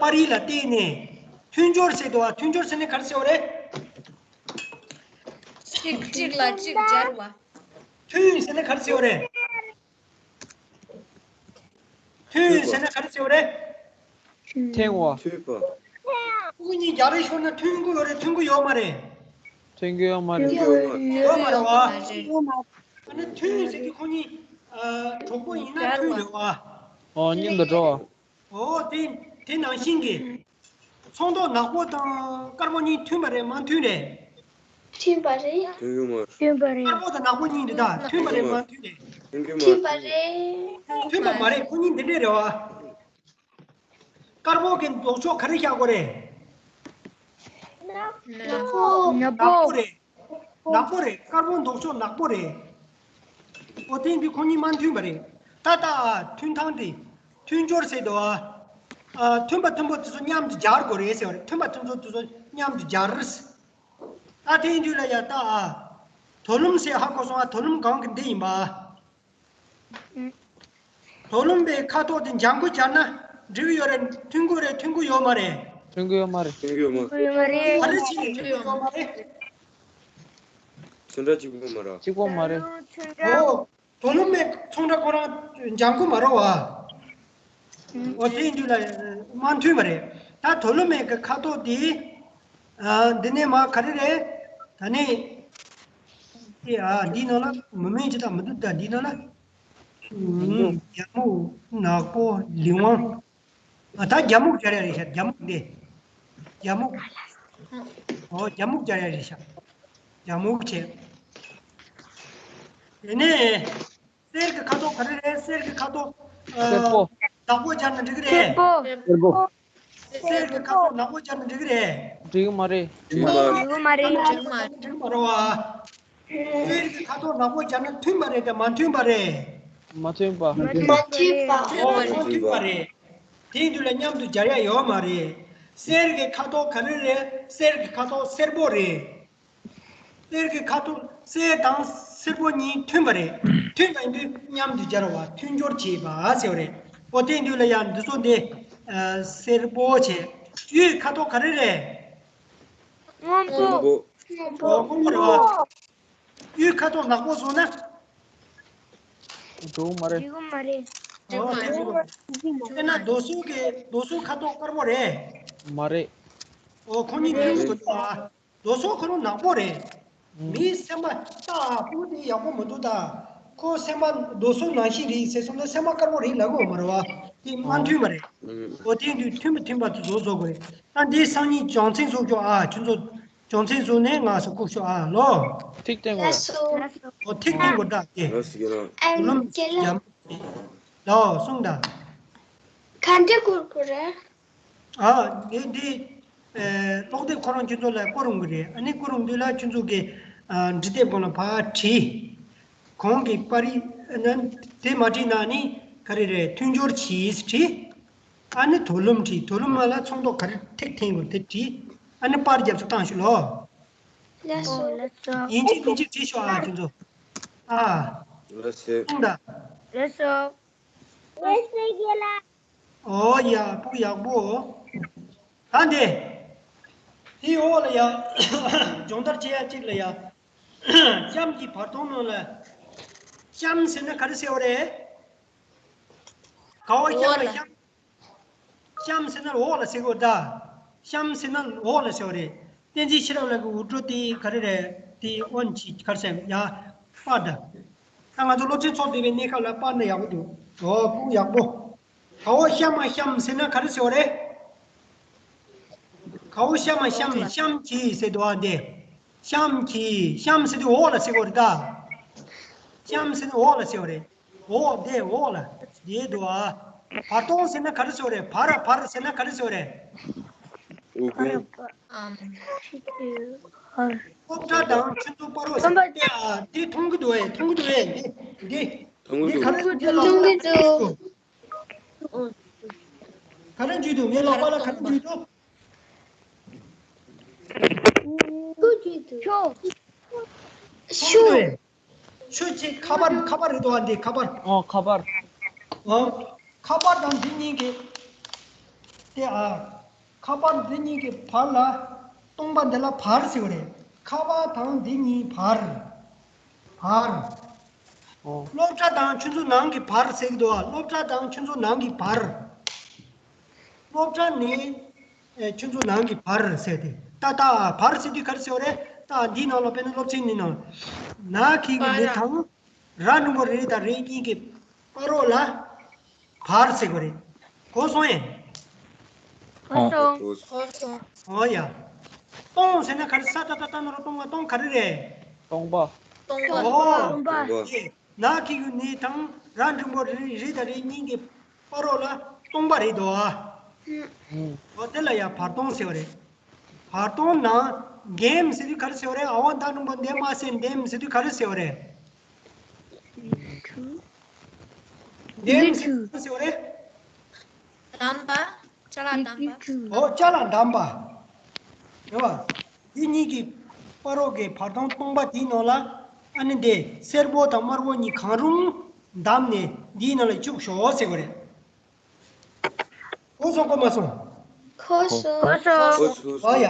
པར་རིས་ལ་བལྟས་ནས་མཐུན་སྦྱོར་ཟེར་འདུག་བ། མཐུན་སྦྱོར་ཟེར་ནས་ག་རེ་ཟེར་བ་རེད། གཅིག་གཅིག་ལ་གཅིག་སྦྱར་བ། མཐུན་ཟེར་ནས་ག་རེ་ཟེར་བ་རེད། མཐུན་ཟེར་ན་ག་རེ་ཟེར་བ་རེད། ཐོན་པ། མཐུན་པ། ཁོ་གཉིས་རྒྱ་རེ་ཤོར་ན་མཐུན་གི་ཡོད་རེད། མཐུན་གི་ཡོད་མ་རེད། མཐུན་གི་ཡོད་མ་རེད། མཐུན་གི་ཡོད་མ་རེད། ཡོད་མ་རེད་བ། ཡོད་མ་རེད། ཨ་ནི་མཐུན་ཟེར་གི་ཁོ་གཉིས་ཨ་གྲོགས་པོ་ཡིན་ན་མཐུན་རེད་བ། ཨོ་མཉམ་དུ་འགྲོ་བ། ཨོ་དེ་དེ་ནང་བཞིན་གི། ཚོང་ཐོག་ནག་པོ་དང་དཀར་པོ་གཉིས་མཐུན་པ་རེད་མ་མཐུན་རེད། མཐུན་པ་རེད། མཐུན་གི་མ་རེད། མཐུན་པ་རེད། དཀར་པོ་དང་ནག་པོ་གཉིས་འདི་དག་མཐུན་པ་རེད་མ་མཐུན་རེད། མཐུན་གི་མ་མཐུན་པ་རེད། རེད། མཐུན་པ་མ་རེད། ཁོ་གཉིས་འདི་འདྲས་རེད་བ། དཀར་པོ་གི་ལྡོག་ཕྱོགས་ག་རེ་བཞག་དགོས་རེད། ནག་པོ། ནག་པོ་རེད། ནག་པོ་རེད། དཀར་པོ་ལྡོག་ཕྱོགས་ནག་པོ་རེད། འོ་དེ་འདི་ཁོ་གཉིས་མ་མཐུན་པ་རེད། ད་ལྟ་མཐུན་ཐང་དེ། མཐུན་སྦྱོར་ཟེར་དོ། ཨ། མཐུན་པ་མཐུན་པོ་དེ་ཚོ་མཉམ་དུ་སྦྱར་དགོས་རེད་ཟེར་བ་རེད། མཐུན་པ་མཐུན་ཚོ་དེ་ཚོ་མཉམ་དུ་སྦྱར། ད་དེ་ཡིན་དུས་ལ་ཡ་ད་ཨ། དོ་ལུམ་ཟེར་ཧ་གོ་སོང་ཨ། དོ་ལུམ་གང་གི་འདི་ཡིན་པ། དོ་ལུམ་པའི་ཁ་དོག་དེ་ལྗང་གུ་སྦྱར་ན་འགྲིག་གི་ཡོད་རེད། མཐུན་གི་རེད། མཐུན་གི་ཡོད་མ་རེད། མཐུན་གི་ཡོད་མ་རེད། མཐུན་གི་ཡོད་མ་རེད། ག་རེ་བྱས་ནས་མཐུན་གི་ཡོད་མ་རེད། ཚོན་ཁྲ་གཅིག་པོ་མ་རེད། གཅིག་པོ་མ་རེད། ཨོ། དོ་ལུམ་པའི་ཚོན་ཁྲ་ཁོ་རང་ལྗང་གུ་མ་རེད་བ། ཨོ་དེ་ཡིན་དུས་ལ་མ་མཐུན་པ་རེད། ད་དོ་ལུམ་པའི་གི་ཁ་དོག་དེ། ཨ། འདི་ནས་མ་ག་རེ་རེད། ད་ནི། དེ་ཨ་འདི་ནང་ལ་མི་མིན་ཅི་དང་མི་འདུག་ད་འདི་ནང་ལ། ཨུམ། རྒྱ་སྨུག་ནག་པོ་ལིང་ཝང་། ཨ་ད་རྒྱ་སྨུག་སྦྱར་ཡ་རེད་ཤག་རྒྱ་སྨུག་འདི། རྒྱ་སྨུག་ཨོ་རྒྱ་སྨུག་སྦྱར་ཡ་རེད་ཤག་རྒྱ་སྨུག་བྱས། དེ་ནས། གསེར་གྱི་ཁ་དོག་ག་རེ་རེད། གསེར་གྱི་ཁ་དོག་ཨ། སེར་པོ། ནག་པོ་སྦྱར་ན་འགྲིག་གི་རེད། སེར་པོ། སེར་པོ། གསེར་གྱི་ཁ་དོག་ནག་པོ་སྦྱར་ན་འགྲིག་གི་རེད། འགྲིག་གི་མ་རེད། འགྲིག་མ་རེད། འགྲིག་མ་རེད་བ། གསེར་གྱི་ཁ་དོག་ནག་པོ་སྦྱར་ན་མཐུན་པ་རེད་དེ་མ་མཐུན་པ་རེད། མ་མཐུན་པ། མ་མཐུན་པ། ཨོ་མ་མཐུན་པ་རེད། དེའི་དུས་ལ་མཉམ་དུ་སྦྱར་ཡ་ཡོད་མ་རེད། གསེར་གྱི་ཁ་དོག་ག་རེ་རེད། གསེར་གྱི་ཁ་དོག་སེར་པོ་རེད། གསེར་གྱི་ཁ་དོག་གསེར་དང་སེར་པོ་གཉིས་མཐུན་པ་རེད། མཐུན་པ་ཡིན་དུས་མཉམ་དུ་སྦྱར་བ་མཐུན་སྦྱོར་བྱེད་པ་ཟེར་བ་རེད། འོ་དེ་དུས་ལ་ཡང་འདི་ཚོ་འདི་ཨ། སེར་པོ་བྱས། གཡུའི་ཁ་དོག་ག་རེ་རེད། སྔོན་པོ། སྔོན་པོ། སྔོན་པོ་རེད་བ། གཡུའི་ཁ་དོག་ནག་པོ་བཟོ་ན། འགྲོ་གི་མ་རེད། འགྲིག་གི་མ་རེད། འགྲིག་གི་མ་རེད། འགྲིག་གི་མ་རེད། དཔེར་ན་རྡོ་སོལ་གྱི་རྡོ་སོལ་ཁ་དོག་དཀར་པོ་རེད། མ་རེད། ཨོ་ཁོ་གཉིས་མཐུན་དགོས་འདུག་ཨ། རྡོ་སོལ་ཁོ་རང་ནག་པོ་རེད། ཨུམ། མིའི་སེམས་པ་ལྟ་ཕྲུ་གུ་དེ་ཡག་པོ་མི་འདུག་ད། ཁོ་སེམས་པ་རྡོ་སོལ་ནང་བཞིན་རེད་ཟེར་སོང་ན་སེམས་པ་དཀར་པོ་རེད་ལབ་དགོས་མ་རེད་བ། དེ་མ་མཐུན་པ་རེད། ཨུམ། ཨོ་དེ་དུས་མཐུན་པ་མཐུན་པ་དེ་བཟོ་བཟོ་དགོས་རེད། ད་འདིའི་སང་ཉིན་སྦྱོང་ཚན་བཟོ་རྒྱུ་ཨ། ཁྱོད་ཚོ་སྦྱོང་ཚན་བཟོ་ནས་ང་ཚོ་བསྐུར་ཤོག་ཨ་ལོ། ཐིག་སྟོན་དགོས། ལགས་སོ། ཨོ་ཐིག་སྟོན་དགོས་ད་དེ། ལགས་སོ། ལོ་སུང་ད། ག་འདྲ་བསྐུར་དགོས་རེད། ཨ། འདི་འདི། ཨེ། ཀློག་དེབ་ཁོ་རང་ཁྱོད་ཚོ་ལ་བསྐུར་རུང་གི་རེད། ཨ་ནི་བསྐུར་རུང་དུས་ལ་ཁྱོད་ཚོ་གི། ཨ། འབྲི་དེབ་སྒང་ལ་ཕར་བྲིས། གོང་གི་པར་རིས་ཨ་ནི་དེ་མ་བྲིས་ན་ནི་ག་རེ་རེད། མཐུན་སྦྱོར་གྱིས་བྲིས། ཨ་ནི་དོ་ལུམ་བྲིས། དོ་ལུམ་མ་ལ་ཚོན་མདོག་ག་རེ་ཐིག་འཐེན་དགོས་དེ་བྲིས། ཨ་ནི་པར་རྒྱབ་སུ་བཏང་ཞུ་ལོ། ལགས་སོ། ཡིན་གཅིག་མིན་གཅིག་བྲིས་ཤོག་ཨ་ཁྱོད་ཚོ། ཨ། ལགས་སོ། གསུངས་དང་། ལགས་སོ། ཨོ་ཡ་སྤུ་ཡག་པོ། ད་འདི། དེའི་འོག་ལ་ཡ། སྦྱོང་བརྡར་བྱེད་ཡ་གཅིག་ལ་ཡ། གཤམ་གྱི་བར་སྟོང་ནང་ལ། གཤམ་ཟེར་ན་ག་རེ་ཟེར་བ་རེད། ག་བ་གཤམ་ལ་གཤམ། གཤམ་ཟེར་ན་འོག་ལ་ཟེར་གོ་ད། གཤམ་ཟེར་ན་འོག་ལ་ཟེར་བ་རེད། བསྟན་འཛིན་ཤེས་རབ་ལགས་ཀྱི་འུར་སྒྲོག་དེ་ག་རེ་རེད། དེ་ཨོན་གྱིས་ག་རེ་ཟེར་ཡ། པར་ད། ད་ང་ཚོ་སློབ་ཚན་ཚོགས་བསྡད་པའི་གནས་སྐབས་ལ་པར་འདི་ཡག་པོ་འདུག་ཨོ་སྤུ་ཡག་པོ། ག་བ་གཤམ་མ་གཤམ་ཟེར་ན་ག་རེ་ཟེར་བ་རེད། ག་བ་གཤམ་མ་གཤམ་གཤམ་གྱི་ཟེར་འདུག་ཨ་འདི། གཤམ་གྱི་གཤམ་ཟེར་དུས་འོག་ལ་ཟེར་གོ་རེད་ད། གཤམ་ཟེར་དུས་འོག་ལ་ཟེར་བ་རེད། འོག་དེ་འོག་ལ་དེ་འདུག་ཨ། བར་སྟོང་ཟེར་ན་ག་རེ་ཟེར་བ་རེད། བར་བར་ཟེར་ན་ག་རེ་ཟེར་བ་རེད། འོ་ཀུན། ཨམ། སློབ་གྲྭ་དང་ཁྱོད་ཚོ་པར་རོགས་ཟེར་ཏེ་ཨ་དེ་མཐོང་གི་འདུག་ཨེ། མཐོང་གི་འདུག་ཨེ། འདི་འདི་མཐོང་གི་འདི་འདུག་ག་རེ་འདི་ལ་མཐོང་གི་འདུག་ག་རེ་འཇུས་འདུག་ངའི་ལག་པ་ལ་ག་རེ་འཇུས་འདུག་ཤུ། ཤུ་ཅིག་ཁ་པར་ཁ་པར་རེད་དོ་ཨ་འདི་ཁ་པར། ཨོ་ཁ་པར། ཨོ། ཁ་པར་དང་འདི་གཉིས་ཀྱི། དེ་ཨ། ཁ་པར་འདི་གཉིས་ཀྱི་བར་ལ། སྟོང་པ་འདི་ལ་བར་ཟེར་བ་རེད། ཁ་པར་དང་འདི་གཉིས་བར། བར། ཨོ། སློབ་གྲྭ་དང་ཁྱོད་ཚོ་ནང་གི་བར་ཟེར་གྱི་འདུག་ཨ། སློབ་གྲྭ་དང་ཁྱོད་ཚོ་ནང་གི་བར། སློབ་གྲྭ་ནས་ཨེ་ཁྱོད་ཚོ་ནང་གི་བར་ཟེར་ཏེ། ད་ལྟ་བར་ཟེར་དུས་ག་རེ་ཟེར་བ་རེད། ད་འདིའི་ནང་ལ་དཔེར་ན་སློབ་ཚན་འདིའི་ནང་། ན་གི་གུ་ནི་དང་། ར་འགྲེང་བུ་རེ་དང་རེ་གཉིས་ཀྱི་བར་རོ་ལ་བར་ཟེར་བ་རེད། གོ་སོང་ཨེ། གོ་སོང་། གོ་སོང་། ཨོ་ཡ། སྟོང་ཟེར་ན་ག་རེ། ས་ཏ་བཏགས་སྟ་ན་རོ་སྟོང་བ། སྟོང་ག་རེ་རེད། སྟོང་པ། སྟོང་པ། ཨོ། སྟོང་པ། ཡེ། ན་གི་གུ་ནི་དང་ར་འགྲེང་བུ་རེ་རེ་དང་རེ་གཉིས་ཀྱི་བར་རོ་ལ་སྟོང་པ་རེད་དོ་ཨ། ཨོ་དེ་ལ་ཡ་བར་སྟོང་ཟེར་བ་རེད། བར་སྟོང་ནང་འགེམ་ཟེར་དུས་ག་རེ་ཟེར་བ་རེད། ཨ་བ་ད་འགྲེང་བུ་འདེམ་མ་ཟེར་འདེམ་ཟེར་དུས་ག་རེ་ཟེར་བ་རེད། འདེམ་ཟེར་དུས་ག་རེ་ཟེར་བ་རེད། འདམ་པ། ཅ་ལག་འདམ་པ། ཨོ་ཅ་ལག་འདམ་པ། རེད་བ། འདི་གཉིས་ཀྱི་བར་རོ་གི་བར་སྟོང་སྟོང་པ་དེའི་ནང་ལ་ཨ་ནི་འདི་སེར་པོ་དང་དམར་པོ་གཉིས་གང་རུང་བདམས་ནས་འདིའི་ནང་ལ་བཅུག་ཤོག་ཟེར་བ་རེད། གོ་སོང་གོ་མ་སོང་། གོ་སོང་། གོ་སོང་། ཨ་ཡ།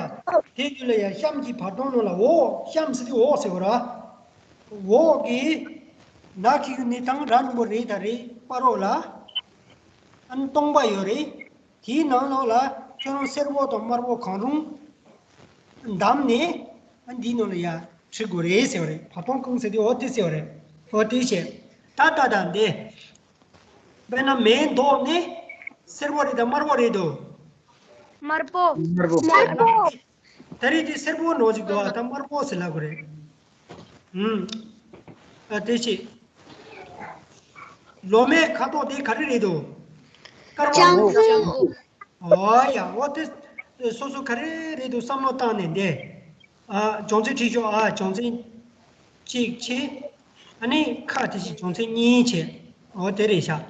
དེ་དུས་ལ་ཡ་གཤམ་གྱི་བར་སྟོང་ནང་ལ་འོག་གཤམ་ཟེར་དུས་འོག་ཟེར་བ་ར། འོག་གི་ན་གི་གུ་ནི་དང་ར་འགྲེང་བུ་རེ་དང་རེ་བར་རོ་ལ་ཨ་ནི་སྟོང་པ་ཡོད་རེད། དེའི་ནང་ལོགས་ལ་ཁྱོད་རང་སེར་པོ་དང་དམར་པོ་གང་རུང་བདམས་ནས་ཨ་འདིའི་ནང་ལ་ཡ་བྲི་དགོས་རེད་ཟེར་བ་རེད། བར་སྟོང་གང་ཟེར་དུས་འོ་དེ་ཟེར་བ་རེད། འོ་དེ་བྱས། ད་ལྟ་ད་འདི། དཔེར་ན་མེའི་མདོག་ནི་སེར་པོ་རེད་དང་དམར་པོ་རེད་དོ། དམར་པོ། དམར་པོ། དམར་པོ། ད་རེས་དེ་སེར་པོ་ནོར་ཅིག་འདུག་ཨ། ད་དམར་པོ་ཟེར་ལབ་དགོས་རེད། ཨུམ། ཨ་དེ་ཅི། ལོ་མའི་ཁ་དོག་དེ་ག་རེ་རེད་དོ། དཀར་པོ། ལྗང་གུ། ཨོ་ཡ། འོ་དེ་སོ་སོ་ག་རེ་རེད་དོ་བསམ་བློ་བཏང་ནས་འདི། ཨ་སྦྱོང་ཚན་བྲིས་ཤོག་ཨ། སྦྱོང་ཚན་གཅིག་བྱས། ཨ་ནི་ཁ་དེ་བཞིན་སྦྱོང་ཚན་གཉིས་བྱས། འོ་དེ་རེད་ཤག་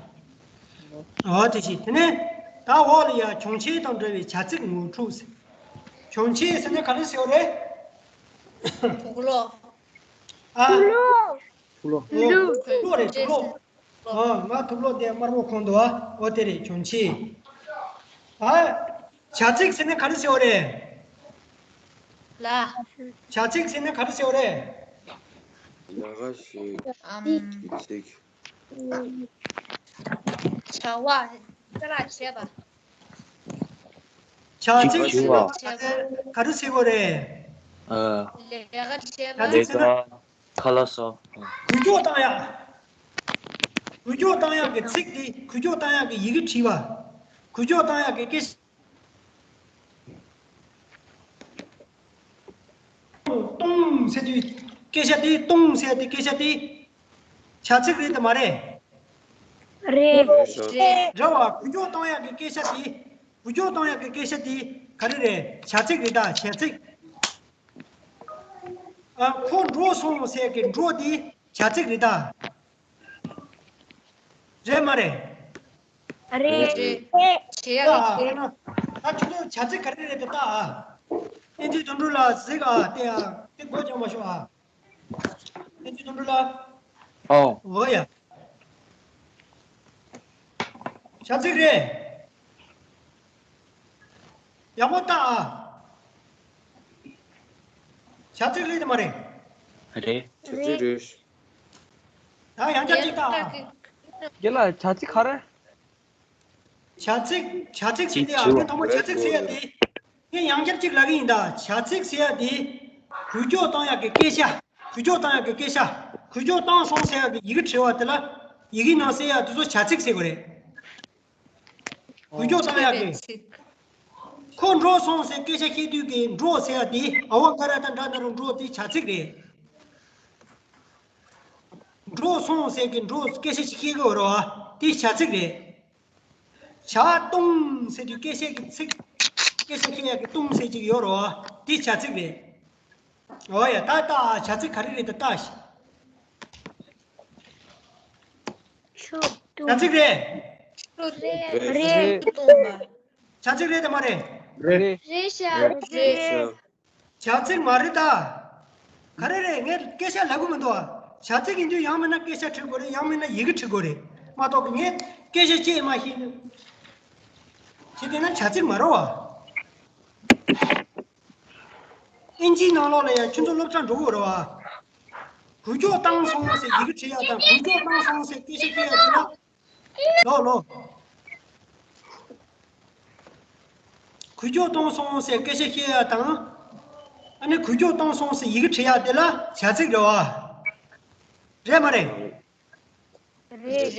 འོ་དེ་བཞིན་དེ་ནས་ད་འོག་ལ་ཡ་གྱོན་ཆས་དང་འབྲེལ་བའི་བྱ་ཚིག་ངོ་དྲུག་ཟེར། གྱོན་ཆས་ཟེར་ན་ག་རེ་ཟེར་བ་རེད། དུག་ལོག་ཨ། དུག་ལོག་དུག་ལོག་དུག་ལོག་རེད། དུག་ལོག་ཨ། ང་དུག་ལོག་དེ་དམར་པོ་གོན་འདུག་ཨ། འོ་དེ་རེད། གྱོན་ཆས། ཨ། བྱ་ཚིག་ཟེར་ན་ག་རེ་ཟེར་བ་རེད། ལ། བྱ་ཚིག་ཟེར་ན་ག་རེ་ཟེར་བ་རེད། ལ་ག་ཞིག་ཨམ། ཚིག་བྱ་བ། ཅ་ལག་བྱེད་པ། བྱ་ཚིག་ཟེར་ན་བྱ་བ། ག་རེ་ཟེར་བ་རེད། ཨ། ལས་ཀ་བྱེད་པ། བྱ་ཚིག་ཟེར་ན། ལས་ཀ། ཁ་ལག་ཟ། འགུལ་སྐྱོད་བཏང་ཡག་འགུལ་སྐྱོད་བཏང་ཡག་གི་ཚིག་དེ། འགུལ་སྐྱོད་བཏང་ཡག་གི་ཡི་གེ་བྲིས་པ། འགུལ་སྐྱོད་བཏང་ཡག་གི་སྐད་ཆ། ཏོང་ཟེར་དུས་སྐད་ཆ་དེ། ཏོང་ཟེར་དེ་སྐད་ཆ་དེ་བྱ་ཚིག་རེད་དམ་མ་རེད། རེད། རེད་བ། འགུལ་སྐྱོད་བཏང་ཡག་གི་སྐད་ཆ་དེ། འགུལ་སྐྱོད་བཏང་ཡག་གི་སྐད་ཆ་དེ་ག་རེ་རེད། བྱ་ཚིག་རེད་ད། བྱ་ཚིག་ཨ། ཁོ་འགྲོ་སོང་ཟེར་གི་འགྲོ་དེ་བྱ་ཚིག་རེད་ད། རེད་མ་རེད། རེད། རེད། བྱེད་ཡག་གི་ད་ཁྱོད་ཚོ་བྱ་ཚིག་ག་རེ་རེད་ད། ཨ། བསྟན་འཛིན་དོན་གྲུབ་ལགས་གཟིགས་ཨ། དེ་ཨ། དེ་སྒོ་རྒྱག་མ་ཤོག་ཨ། བསྟན་འཛིན་དོན་གྲུབ་ལགས། ཨོ། འོ་ཡ། བྱ་ཚིག་རེད། ཡག་པོ་ལྟ་ཨ། བྱ་ཚིག་རེད་དམ་མ་རེད། རེད། བྱ་ཚིག་རེད། ད་ཡང་བསྐྱར་ཅིག་ལྟ་ཨ། རྒན་ལགས། བྱ་ཚིག་ག་རེ། བྱ་ཚིག་བྱ་ཚིག་ཟེར་དེ་ཨ། ངས་དང་པོ་བྱ་ཚིག་ཟེར་ཡ་དེ། ངས་ཡང་བསྐྱར་ཅིག་ལབ་ཀྱི་ཡིན་ད། བྱ་ཚིག་ཟེར་ཡ་དེ། འགུལ་སྐྱོད་བཏང་ཡག་གི་སྐད་ཆ། འགུལ་སྐྱོད་བཏང་ཡག་གི་སྐད་ཆ། འགུལ་སྐྱོད་བཏང་སོང་ཟེར་ཡག་གི་ཡི་གེ་བྲིས་པ་དེ་ལ། ཡི་གེ་ནང་གསལ་ཡག་དེ་ཚོ་བྱ་ཚིག་ཟེར་དགོས་རེད། འགུལ་སྐྱོད་བཏང་ཡག་གི། ཁོ་འགྲོ་སོང་ཟེར་སྐད་ཆ་བཤད་དུས་ཀྱི་འགྲོ་ཟེར་ཡག་དེ། ཨ་བ་ག་ར་ད་འདྲ་ན་རུ་འགྲོ་དེ་བྱ་ཚིག་རེད། འགྲོ་སོང་ཟེར་གི་འགྲོ་སྐད་ཆ་ཞིག་བཤད་གི་ཡོད་རེད་བ། དེ་བྱ་ཚིག་རེད། བྱ་སྟོང་ཟེར་དུས་སྐད་ཆ་གི་ཚིག་སྐད་ཆ་བཤད་ཡག་གི་སྟོང་ཟེར་ཅིག་ཡོད་རེད་བ། དེ་བྱ་ཚིག་རེད། འོ་ཡ། ད་ལྟ་བྱ་ཚིག་ག་རེ་རེད་ད་ལྟ་ཞིག་ཆུ་བྱ་ཚིག་རེད། རེད། རེད། བྱ་ཚིག་རེད་དམ་མ་རེད། རེད། རེད་ཤག་རེད། བྱ་ཚིག་མ་རེད་ད། ག་རེ་རེད། ངས་སྐད་ཆ་ལབ་གི་མི་འདུག་ཨ། བྱ་ཚིག་ཡིན་དུས་ཡང་མིན་ན་སྐད་ཆ་བྲི་དགོས་རེད། ཡང་མིན་ན་ཡི་གེ་བྲི་དགོས་རེད་མ་གཏོགས། ངས་སྐད་ཆ་བཤད་མ་ཤེས་ནས། བྱས་དེ་ན་བྱ་ཚིག་མ་རེད་བ། ཨིན་ཇིའི་ནང་ལོགས་ལ་ཡང་ཁྱོད་ཚོ་སློབ་གྲྭ་འགྲོ་གི་ཡོད་རེད་བ། འགུལ་སྐྱོད་བཏང་སོང་ཟེར་ཡི་གེ་བྲིས་ཡ་དང་འགུལ་སྐྱོད་བཏང་སོང་ཟེར་སྐད་ཆ་བཤད་ཡ་དེ་ལ། ལོ་ལོ། འགུལ་སྐྱོད་གཏོང་སོང་ཟེར་སྐད་ཆ་བཤད་ཡ་དང་། ཨ་ནི་འགུལ་སྐྱོད་གཏོང་སོང་ཟེར་ཡི་གེ་བྲིས་ཡ་དེ་ལ་བྱ་ཚིག་རེད་བ། རེད་མ་རེད། རེད།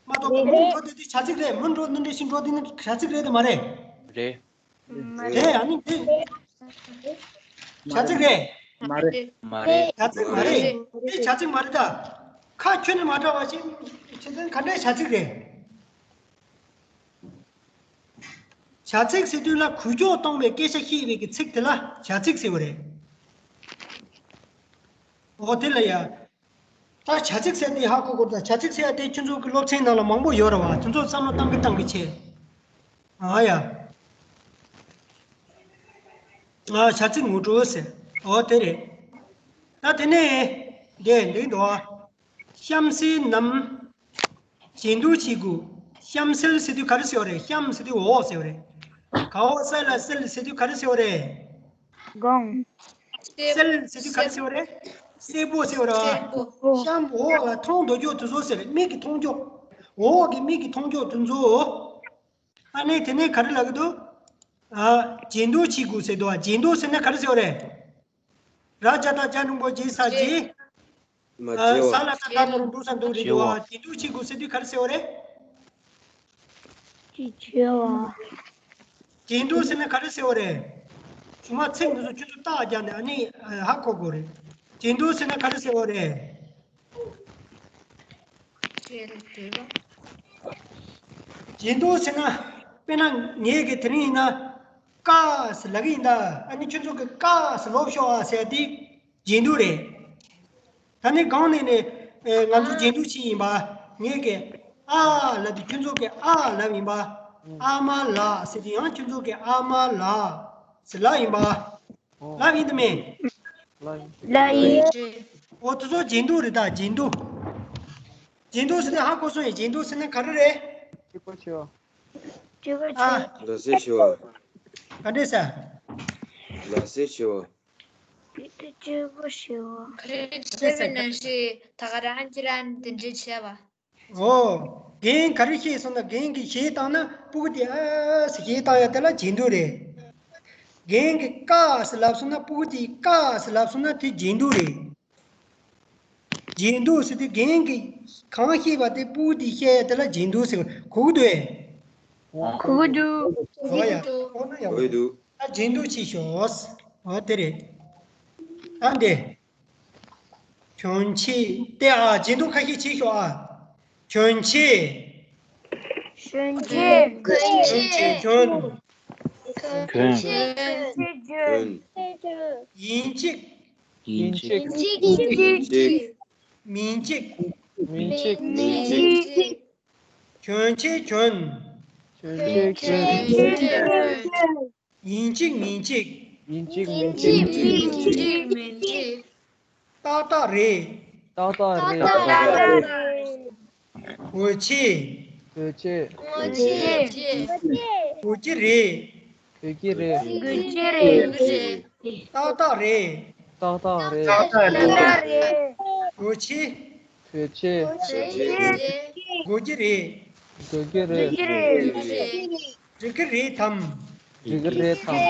མ་གཏོགས་པ་མུ་འགྲོ་དེ་དུས་བྱ་ཚིག་རེད། མུ་འགྲོ་འདི་འདྲ་ཞིག་འགྲོ་དེ་ནི་བྱ་ཚིག་རེད་དམ་མ་རེད། རེད། མ་རེད། རེད། ཨ་ནི་དེ་བྱ་ཚིག་རེད། མ་རེད། མ་རེད། བྱ་ཚིག་མ་རེད། དེ་བྱ་ཚིག་མ་རེད་ད། ཁ་ཁྱོན་ནས་མ་འདྲ་བ་ཞིག་བྱེད་ཚུལ་ག་འདྲའི་བྱ་ཚིག་རེད། བྱ་ཚིག་ཟེར་དུས་ལ་འགུལ་སྐྱོད་གཏོང་བའི་སྐད་ཆ་བཤད་པའི་གི་ཚིག་དེ་ལ་བྱ་ཚིག་ཟེར་བ་རེད། འོ་དེ་ལ་ཡ། ད་བྱ་ཚིག་ཟེར་དེ་ཧ་གོ་དགོས། ད་བྱ་ཚིག་ཟེར་ཡ་དེ་ཁྱོད་ཚོ་གི་སློབ་ཚན་ནང་ལ་མང་པོ་ཡོད་རེད་བ། དེ་ཚོ་བསམ་བློ་བཏང་གི་བཏང་གི་བྱས། ཨ་ཡ། ཨ་བྱ་ཚིག་ངོ་སྤྲོད་ཟེར། འོ་དེ་རེད། ད་དེ་ནས་འདི་འདི་འདུག་ཨ། གཤམ་གསལ་ནམ། རྗེས་ཟློས་བྱེད་དགོས། གཤམ་གསལ་ཟེར་དུས་ག་རེ་ཟེར་བ་རེད། གཤམ་ཟེར་དུས་འོག་ཟེར་བ་རེད། ག་འོག་གསལ་ལ་གསལ་ཟེར་དུས་ག་རེ་ཟེར་བ་རེད། གང་། གསལ་ཟེར་དུས་ག་རེ་ཟེར་བ་རེད། གསལ་པོ་ཟེར་བ་རེད། གསལ་པོ། གཤམ་འོག་ལ་མཐོང་འདོད་ཀྱོག་དེ་ཚོ་ཟེར། མིག་གིས་མཐོང་ཀྱོག་འོག་གི་མིག་གིས་མཐོང་ཀྱོག་དེ་ཚོ། ཨ་ནི་དེ་ནས་ག་རེ་ལབ་ཀྱི་འདུག་ཨ། རྗེས་ཟློས་བྱེད་དགོས་ཟེར་འདུག་ཨ། རྗེས་ཟློས་ཟེར་ན་ག་རེ་ཟེར་བ་རེད། ར་ཇ་བཏགས་རྒྱ་འགྲེང་བུ་རྗེས་ས་རྗེས། མ་ཨ། བརྗེད་པ། ས་ལ་ས་ད་ནོར་འདུག་ས་འདུག་རེད་འདུག་ཨ། རྗེས་ཟློས་བྱེད་དགོས་ཟེར་དུས་ག་རེ་ཟེར་བ་རེད། རྗེས་ཟློས། རྗེས་ཟློས་ཟེར་ན་ག་རེ་ཟེར་བ་རེད། གཞུག་མ་ཚིག་འདི་ཚོ་ཁྱོད་ཚོ་རྟགས་བརྒྱབ་ནས་ཨ་ནི་ཧ་གོ་དགོས་རེད། རྗེས་ཟློས་ཟེར་ན་ག་རེ་ཟེར་བ་རེད། རྗེས་ཟློས་ཟེར་ན། དཔེར་ན་ངས་གི་དེ་རིང་ཡིན་ན། ཀ་ཟེར་ལབ་ཀྱི་ཡིན་ད། ཨ་ནི་ཁྱོད་ཚོ་གི་ཀ་ཟེར་ལབ་ཤོག་ཨ་ཟེར་དེ། རྗེས་ཟློས་རེད། ད་ནི་གང་ནས་ནས་ཨེ་ང་ཚོ་རྗེས་ཟློས་བྱས་ཡིན་པ། ངས་ཀྱི་ཨ་ལབ་དུས་ཁྱོད་ཚོ་གི་ཨ་ལབ་ཡིན་པ། ཨ་མ་ལགས་ཟེར་དུས་ཡང་ཁྱོད་ཚོ་གི་ཨ་མ་ལགས་ཟེར་ལབ་ཡིན་པ། ལབ་ཡིན་དུ་མེད། ལབ་ཡིན། ལབ་ཡིན། འོ་དེ་ཚོ་རྗེས་ཟློས་རེད་ད། རྗེས་ཟློས། རྗེས་ཟློས་ཟེར་ནས་ཧ་གོ་སོང་ཡིན། རྗེས་ཟློས་ཟེར་ན་ག་རེ་རེད། སྤྲོས་པ་ཆེ་བ། སྤྲོས་པ་ཆེ་བ། ལག་ཟས་ཆེ་བ། ག་འདྲས་ཟེར། ལག་ཟས་ཆེ་བ། བེད་སྤྱོད་ཆེ་བ། ག་རེ་བྱས་པའི་ནང་བཞིན་ད་ག་རང་གིས་རང་དེ་འདྲས་བྱས་པ། འོ། རྒན་ག་རེ་བཤད་སོང་ན། རྒན་གྱིས་གཞས་བཏང་ན་སྤུ་གུ་དེ་ཨ་ཟེར་གཞས་བཏང་ཡ་དེ་ལ་རྗེས་ཟློས་རེད། རྒན་གྱིས་ཀ་ཟེར་ལབ་སོང་ན་སྤུ་གུ་དེས་ཀ་ཟེར་ལབ་སོང་ན་དེ་རྗེས་ཟློས་རེད། རྗེས་ཟློས་ཟེར་དུས་རྒན་གྱིས་གང་བཤད་པ་དེ་སྤུ་གུ་དེས་བཤད་ཡ་དེ་ལ་རྗེས་ཟློས་ཟེར་བ་གོ་གི་འདུག་ཨེ། གོ་གི་འདུག་གོ་ཡ། གོ་ན་ཡག་པོ་འདུག་ད་རྗེས་ཟློས་བྱེད་ཤོག་འོ་དེ་རེད། ད་འདི། གྱོན་ཆས་དེ་ཨ། རྗེས་ཟློས་ཁ་ཤས་བྱེད་ཤོག་ཨ། གྱོན་ཆས། གྱོན་ཆས། གྱོན་ཆས། གྱོན། གྱོན། གྱོན། ཡིན་གཅིག་ཡིན་གཅིག་ཡིན་གཅིག་མིན་གཅིག་མིན་གཅིག་མིན་གཅིག་གྱོན་ཆས་གྱོན། གྱོན་ཆས་གྱོན། ཡིན་གཅིག་མིན་གཅིག་ཡིན་གཅིག་མིན་གཅིག་ཏག་ཏག་རེད། ཏག་ཏག་རེད། འོས་ཆེ། འོས་ཆེ། འོས་ཆེ། དགོས་ཀྱི་རེད། དགོས་ཀྱི་རེད། དགོས་ཀྱི་རེད། ཏག་ཏག་རེད། ཏག་ཏག་རེད། འོས་ཆེ། འོས་ཆེ། དགོས་ཀྱི་རེད། དགོས་ཀྱི་རེད། འགྲིག་གི་རེད་དམ། འགྲིག་གི་རེད་དམ།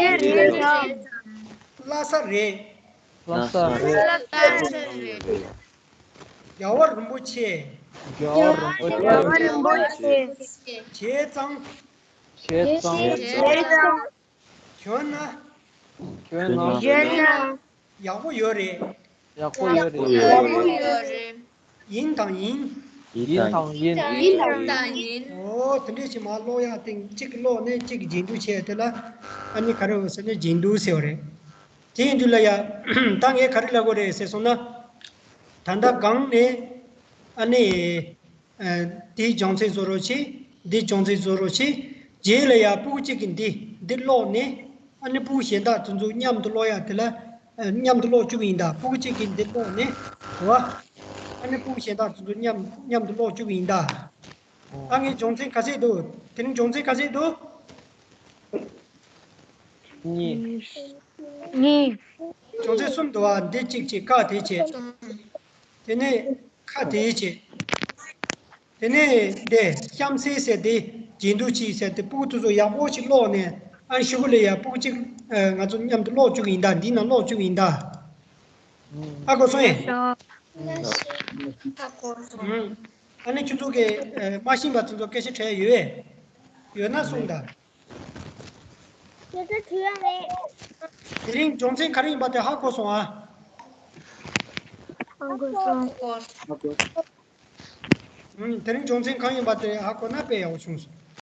ལྷ་ས་རེད། ལྷ་ས་རེད། རྒྱལ་བ་རིན་པོ་ཆེ། རྒྱལ་བ་རིན་པོ་ཆེ། བྱས་ཙང་། བྱས་ཙང་། བྱས་ཙང་། གྱོན་ན། གྱོན་ན། ཡག་པོ་ཡོད་རེད། ཡག་པོ་ཡོད་རེད། ཡག་པོ་ཡོད་རེད། ཡིན་དང་ཡིན། ཡིན་དང་ཡིན། ཡིན་དང་ཡིན། འོ་དེ་འདྲས་ཞིག་མར་ཀློག་ཡག་སྟེང་གཅིག་ཀློག་ནས་གཅིག་རྗེས་ཟློས་བྱས་དེ་ལ་ཨ་ནི་ག་རེ་ཟེར་ན་རྗེས་ཟློས་ཟེར་བ་རེད། དེ་ཡིན་དུས་ལ་ཡ། ད་ངས་ག་རེ་ལབ་དགོས་རེད་ཟེར་སོང་ན། ད་ལྟ་སྒང་ནས་ཨ་ནི། ཨ། འདིའི་སྦྱོང་ཚན་བཟོ་རོགས་བྱེད། འདིའི་སྦྱོང་ཚན་བཟོ་རོགས་བྱེད། རྗེས་ལ་ཡ་སྤུ་གུ་གཅིག་གིས་འདི་འདི་ཀློག་ནས། ཨ་ནི་སྤུ་གུ་གཞན་དག་དེ་ཚོ་མཉམ་དུ་ཀློག་ཡ་དེ་ལ། ཨ། མཉམ་དུ་ཀློག་བཅུག་གི་ཡིན་ད། སྤུ་གུ་གཅིག་གིས་འདི་ཀློག་ནས། རེད་བ། ཨ་ནི་སྤུ་གུ་གཞན་དག་དེ་ཚོ་མཉམ་མཉམ་དུ་ཀློག་བཅུག་གི་ཡིན་ད། ཨ། ངའི་སྦྱོང་ཚན་ག་ཚད་འདུག་དེ་རིང་སྦྱོང་ཚན་ག་ཚད་འདུག་གཉིས། གཉིས། སྦྱོང་ཚན་གསུམ་འདུག་བ། འདི་གཅིག་བྱས། ཀ་དེ་བྱས། དེ་ནས་ཁ་དེའི་བྱེད། དེ་ནས་དེ་གཤམ་གསལ་ཟེར་དེ་རྗེས་འདུག་ཅིག་ཟེར་དེ་སྤུ་གུ་དེ་ཚོ་ཡག་པོ་ཞིག་ཀློག་ནས། ཨ་ནི་ཤུ་གུ་ལ་ཡ་སྤུ་གུ་གཅིག་ཨ་ང་ཚོ་མཉམ་དུ་ཀློག་བཅུག་ཡིན་ད། འདི་ན་ཀློག་བཅུག་ཡིན་ད། ཧ་གོ་སོང་ངས། ཨ་ནི་ཁྱོད་ཚོ་གི་ཨ་མ་ཤེས་པ་དེ་ཚོ་སྐད་ཆ་དྲིས་ཡོད། ཡོད་ན་གསུངས་དང་། དེ་ཚོ་དྲིས་ཡ་མེད། དེ་རིང་སྦྱོང་ཚན་ག་རེ་ཡིན་པ་དེ་ཧ་གོ་སོང་ཨ། ཧ་གོ་སོང་། ཨུམ། དེ་རིང་སྦྱོང་ཚན་གང་ཡིན་པ་དེ་ཧ་གོ་ན་དཔེ་ཡག་པོ་བྱུང་སོང་